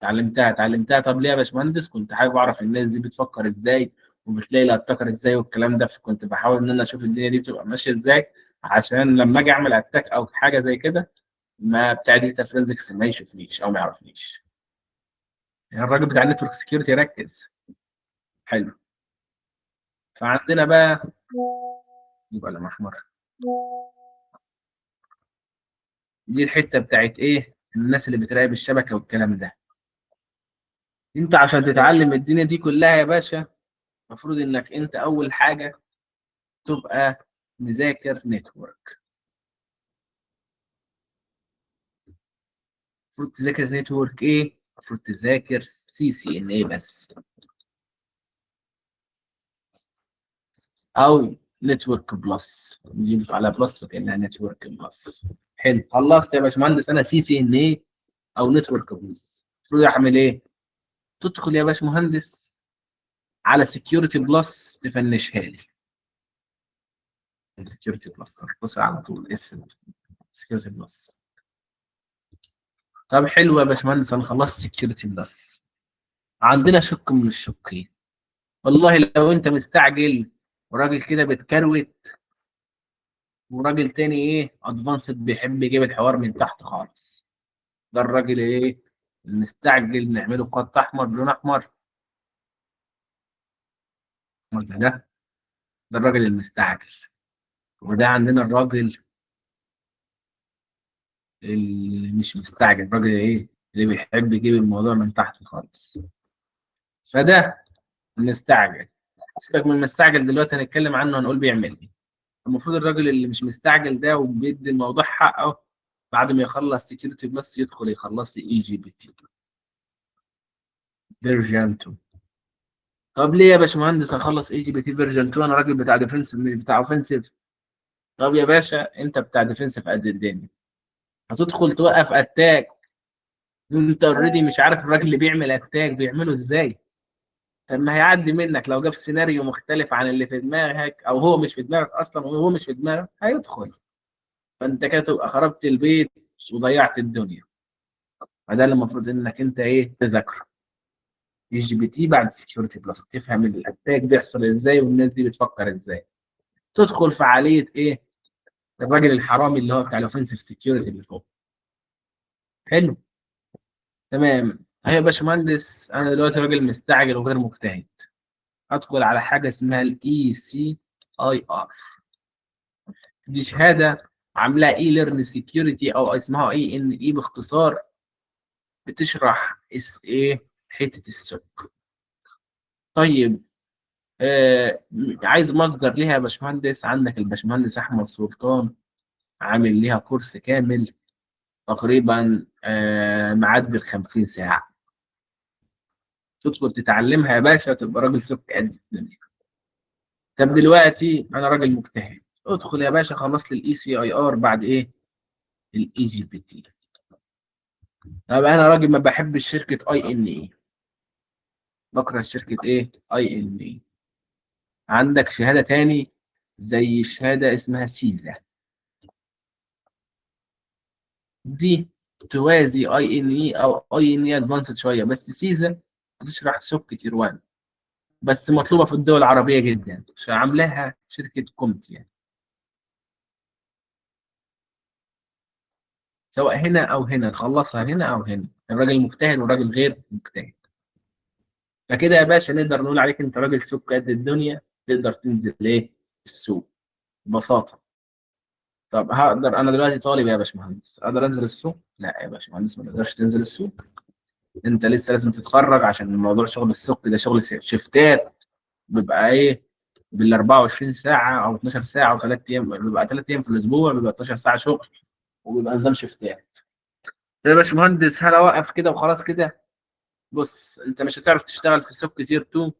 اتعلمتها. طب ليه يا باشمهندس؟ كنت حابب اعرف الناس دي بتفكر ازاي وبتلاقي ال attacker ازاي والكلام ده، فكنت بحاول ان انا اشوف الدنيا دي بتبقى ماشية ازاي عشان لما اجي اعمل attack او حاجة زي كده ما بتاع digital forensics ما يشوفنيش او ما يعرفنيش. يعني الراجل بتاع ال network security يركز. حلو. فعندنا بقى يبقى لون احمر، دي الحتة بتاعت ايه؟ الناس اللي بتراقب الشبكة والكلام ده. انت عشان تتعلم الدنيا دي كلها يا باشا المفروض انك انت اول حاجة تبقى مذاكر network. المفروض تذاكر network ايه؟ المفروض تذاكر CCNA بس، او Network Plus، نضيف على plus كانها Network Plus. حلو، خلصت يا باشمهندس انا CCNA او Network Plus. المفروض اعمل ايه؟ تدخل يا باشمهندس على Security Plus تفنشها لي. Security Plus تتصل على طول اس Security Plus. طب حلو يا باشمهندس انا خلصت Security Plus. عندنا شق من الشقين، والله لو انت مستعجل وراجل كده بتكروت، وراجل تاني ايه advanced بيحب يجيب الحوار من تحت خالص، ده الراجل ايه المستعجل نعمله خط احمر بلون احمر زي ده، ده الراجل المستعجل. وده عندنا الراجل اللي مش مستعجل، الراجل ايه اللي بيحب يجيب الموضوع من تحت خالص. فده المستعجل، سيبك من المستعجل دلوقتي هنتكلم عنه هنقول بيعمل ايه. المفروض الراجل اللي مش مستعجل ده وبيدي الموضوع حقه بعد ما يخلص Security Plus يدخل يخلص لي eJPT version 2. طب ليه يا باشمهندس اخلص eJPT version 2؟ انا راجل بتاع defensive مش بتاع offensive. طب يا باشا انت بتاع defensive قد الدنيا، هتدخل توقف attack وانت already مش عارف الراجل اللي بيعمل attack بيعمله ازاي. طب ما هيعدي منك لو جاب سيناريو مختلف عن اللي في دماغك، او هو مش في دماغك اصلا وهو مش في دماغك هيدخل، فانت كده تبقى خربت البيت وضيعت الدنيا. فده اللي المفروض انك انت ايه تذاكره، eJPT بعد Security Plus، تفهم ال attack بيحصل ازاي والناس دي بتفكر ازاي. تدخل في عالية ايه الراجل الحرامي اللي هو بتاع ال offensive security اللي فوق. حلو تمام. هيا يا باشمهندس انا دلوقتي راجل مستعجل وغير مجتهد، ادخل على حاجة اسمها ال ECIH IR. دي شهادة عاملاها eLearnSecurity او اسمها ENE باختصار، بتشرح اس ايه حتة ال SOC. طيب عايز مصدر ليها يا باشمهندس؟ عندك الباشمهندس احمد سلطان عامل ليها كورس كامل تقريبا معدي ال 50 ساعة. تدخل تتعلمها يا باشا وتبقى راجل SOC قد الدنيا. طب دلوقتي انا راجل مجتهد، ادخل يا باشا خلص لي ال eCIR بعد ايه؟ ال eJPT. طب انا راجل ما بحبش شركة INE، بكره شركة ايه؟ INE. عندك شهادة تاني زي شهادة اسمها CySA، دي توازي INE او INE advanced شوية، بس CySA بتشرح SOC tier 1 بس، مطلوبه في الدول العربية جدا، عشان عاملاها شركة CompTIA يعني. سواء هنا او هنا، تخلصها هنا او هنا، الراجل مجتهد والراجل غير مجتهد. فكده يا باشا نقدر نقول عليك انت راجل SOC قد الدنيا، تقدر تنزل ايه السوق ببساطة. طب هقدر انا دلوقتي طالب يا باشمهندس، اقدر انزل السوق؟ لا يا باشمهندس ما تقدرش تنزل السوق، انت لسه لازم تتخرج، عشان الموضوع شغل السوق ده شغل شيفتات، بيبقى ايه بال 24 ساعة او 12 ساعة وثلاث ايام، بيبقى 3 ايام في الاسبوع، بيبقى 12 ساعة شغل، وبيبقى نظام شيفتات. يا باشمهندس هل اوقف كده وخلاص كده؟ بص انت مش هتعرف تشتغل في SOC tier 2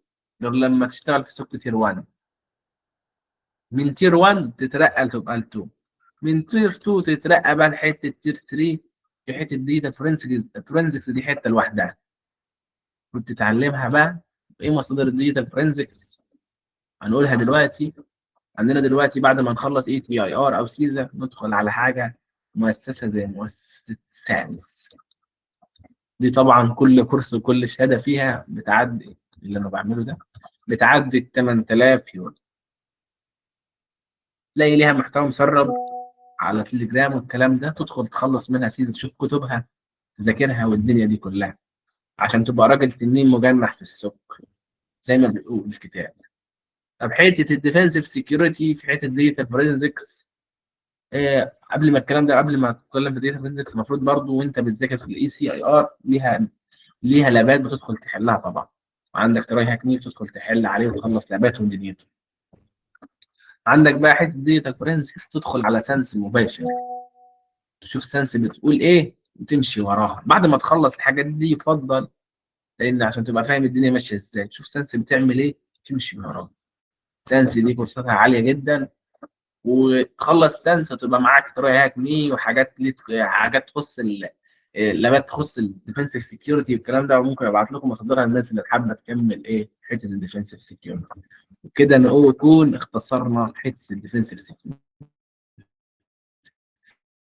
غير لما تشتغل في SOC tier 1. من tier 1 تترقى تبقى 2، من tier 2 تترقى بقى لحته tier 3، في حتة data forensics دي حتة لوحدها كنت تتعلمها بقى. ايه مصادر ال data forensics؟ هنقولها دلوقتي. عندنا دلوقتي بعد ما نخلص eTIR او CySA ندخل على حاجة مؤسسة زي مؤسسة SANS. دي طبعا كل كورس وكل شهادة فيها بتعدي اللي انا بعمله ده، بتعدي ال 8000 يورو. تلاقي ليها محتوى مسرب على تليجرام والكلام ده، تدخل تخلص منها CySA، تشوف كتبها تذاكرها والدنيا دي كلها، عشان تبقى راجل تنين مجنح في ال SOC زي ما بيقول الكتاب. طب حتة ال defensive security في حتة data forensics، قبل ما الكلام ده، قبل ما تتكلم في data forensics، المفروض برضو وانت بتذاكر في ال eCIR ليها لابات بتدخل تحلها طبعا، وعندك TryHackMe تدخل تحل عليه وتخلص لابات ودنيته. عندك بقى حتة data forensics تدخل على SANS مباشر، تشوف SANS بتقول ايه وتمشي وراها. بعد ما تخلص الحاجات دي يفضل، لان عشان تبقى فاهم الدنيا ماشية ازاي، تشوف SANS بتعمل ايه تمشي وراها. SANS دي كورساتها عالية جدا، وتخلص SANS وتبقى معاك TryHackMe وحاجات حاجات تخص لابات تخص ال defensive security والكلام ده، وممكن ابعت لكم مصادرها للناس اللي حابة تكمل ايه حتة ال defensive security. وكده نكون اختصرنا حتة ال defensive security.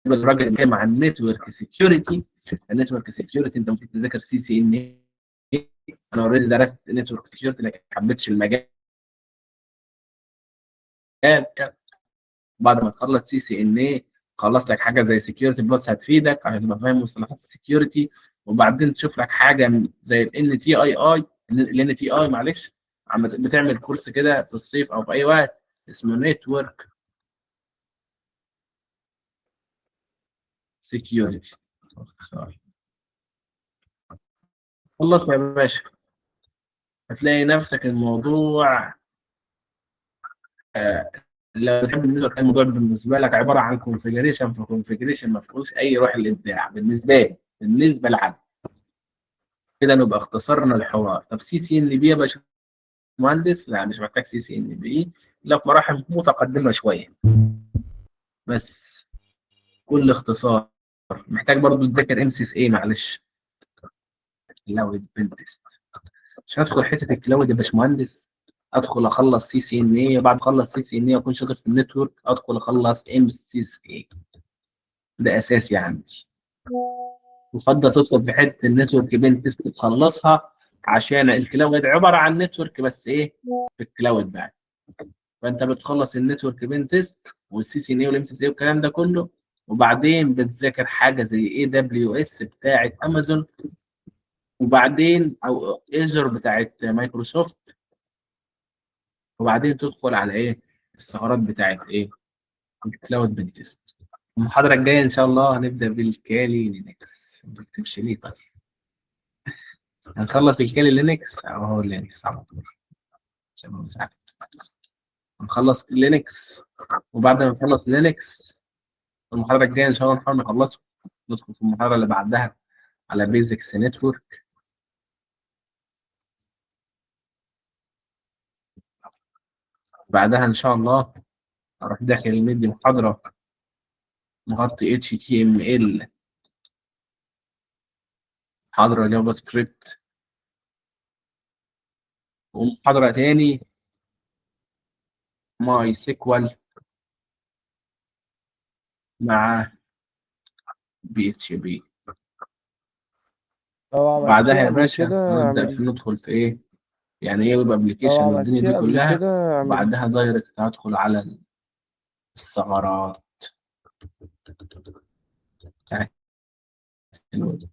الراجل اللي مع ال network security، ال network security انت المفروض تذاكر CCNA. انا already درست network security لكن ما حبيتش المجال. بعد ما تخلص CCNA خلص لك حاجة زي Security Plus هتفيدك عشان تبقى فاهم مصطلحات ال security، وبعدين تشوف لك حاجة زي ال NTII ال NTI معلش، عم بتعمل كورس كده في الصيف او في اي وقت اسمه network security. خلص يا باشا، هتلاقي نفسك الموضوع لو تحب ال network الموضوع بالنسبة لك عبارة عن configuration، ف configuration ما فيهوش اي روح الابداع بالنسبة لي، بالنسبة لعبد كده نبقى اختصرنا الحوار. طب CCNP يا باشمهندس؟ لا مش محتاج CCNP، لا في مراحل متقدمة شوية بس، كل اختصار. محتاج برضو تذاكر MCSE معلش، cloud pentest. مش هدخل حتة ال cloud يا باشمهندس، ادخل اخلص CCNA، بعد اخلص CCNA اكون شاطر في ال network، ادخل اخلص MCSE، ده اساسي عندي. يفضل تدخل في حتة ال network pentest تخلصها، عشان ال cloud عبارة عن network بس ايه في ال cloud بقى. فانت بتخلص ال network pentest وال CCNA وال MCSE والكلام ده كله، وبعدين بتذاكر حاجة زي AWS بتاعه امازون، وبعدين او Azure بتاعه مايكروسوفت، وبعدين تدخل على ايه الثغرات بتاعت ايه؟ ال cloud pentest. المحاضرة الجاية ان شاء الله هنبدا بال Kali Linux. ما بكتبش ليه؟ طيب هنخلص ال Kali Linux اهو، Linux على طول عشان ما نزعلش. هنخلص Linux، وبعد ما نخلص Linux المحاضرة الجاية ان شاء الله نحاول نخلصه، ندخل في المحاضرة اللي بعدها على basics network. بعدها ان شاء الله اروح داخل مدي محاضرة مغطي HTML، محاضرة JavaScript، ومحاضرة تاني MySQL مع PHP. لو عملتيه بعدها يا قبل باشا كده نبدأ اعمليه. في ندخل في ايه، يعني ايه ويب لو application والدنيا عملتيه دي قبل كلها. كده اعمليه. بعدها direct هدخل على الثغرات بتاعت الويب.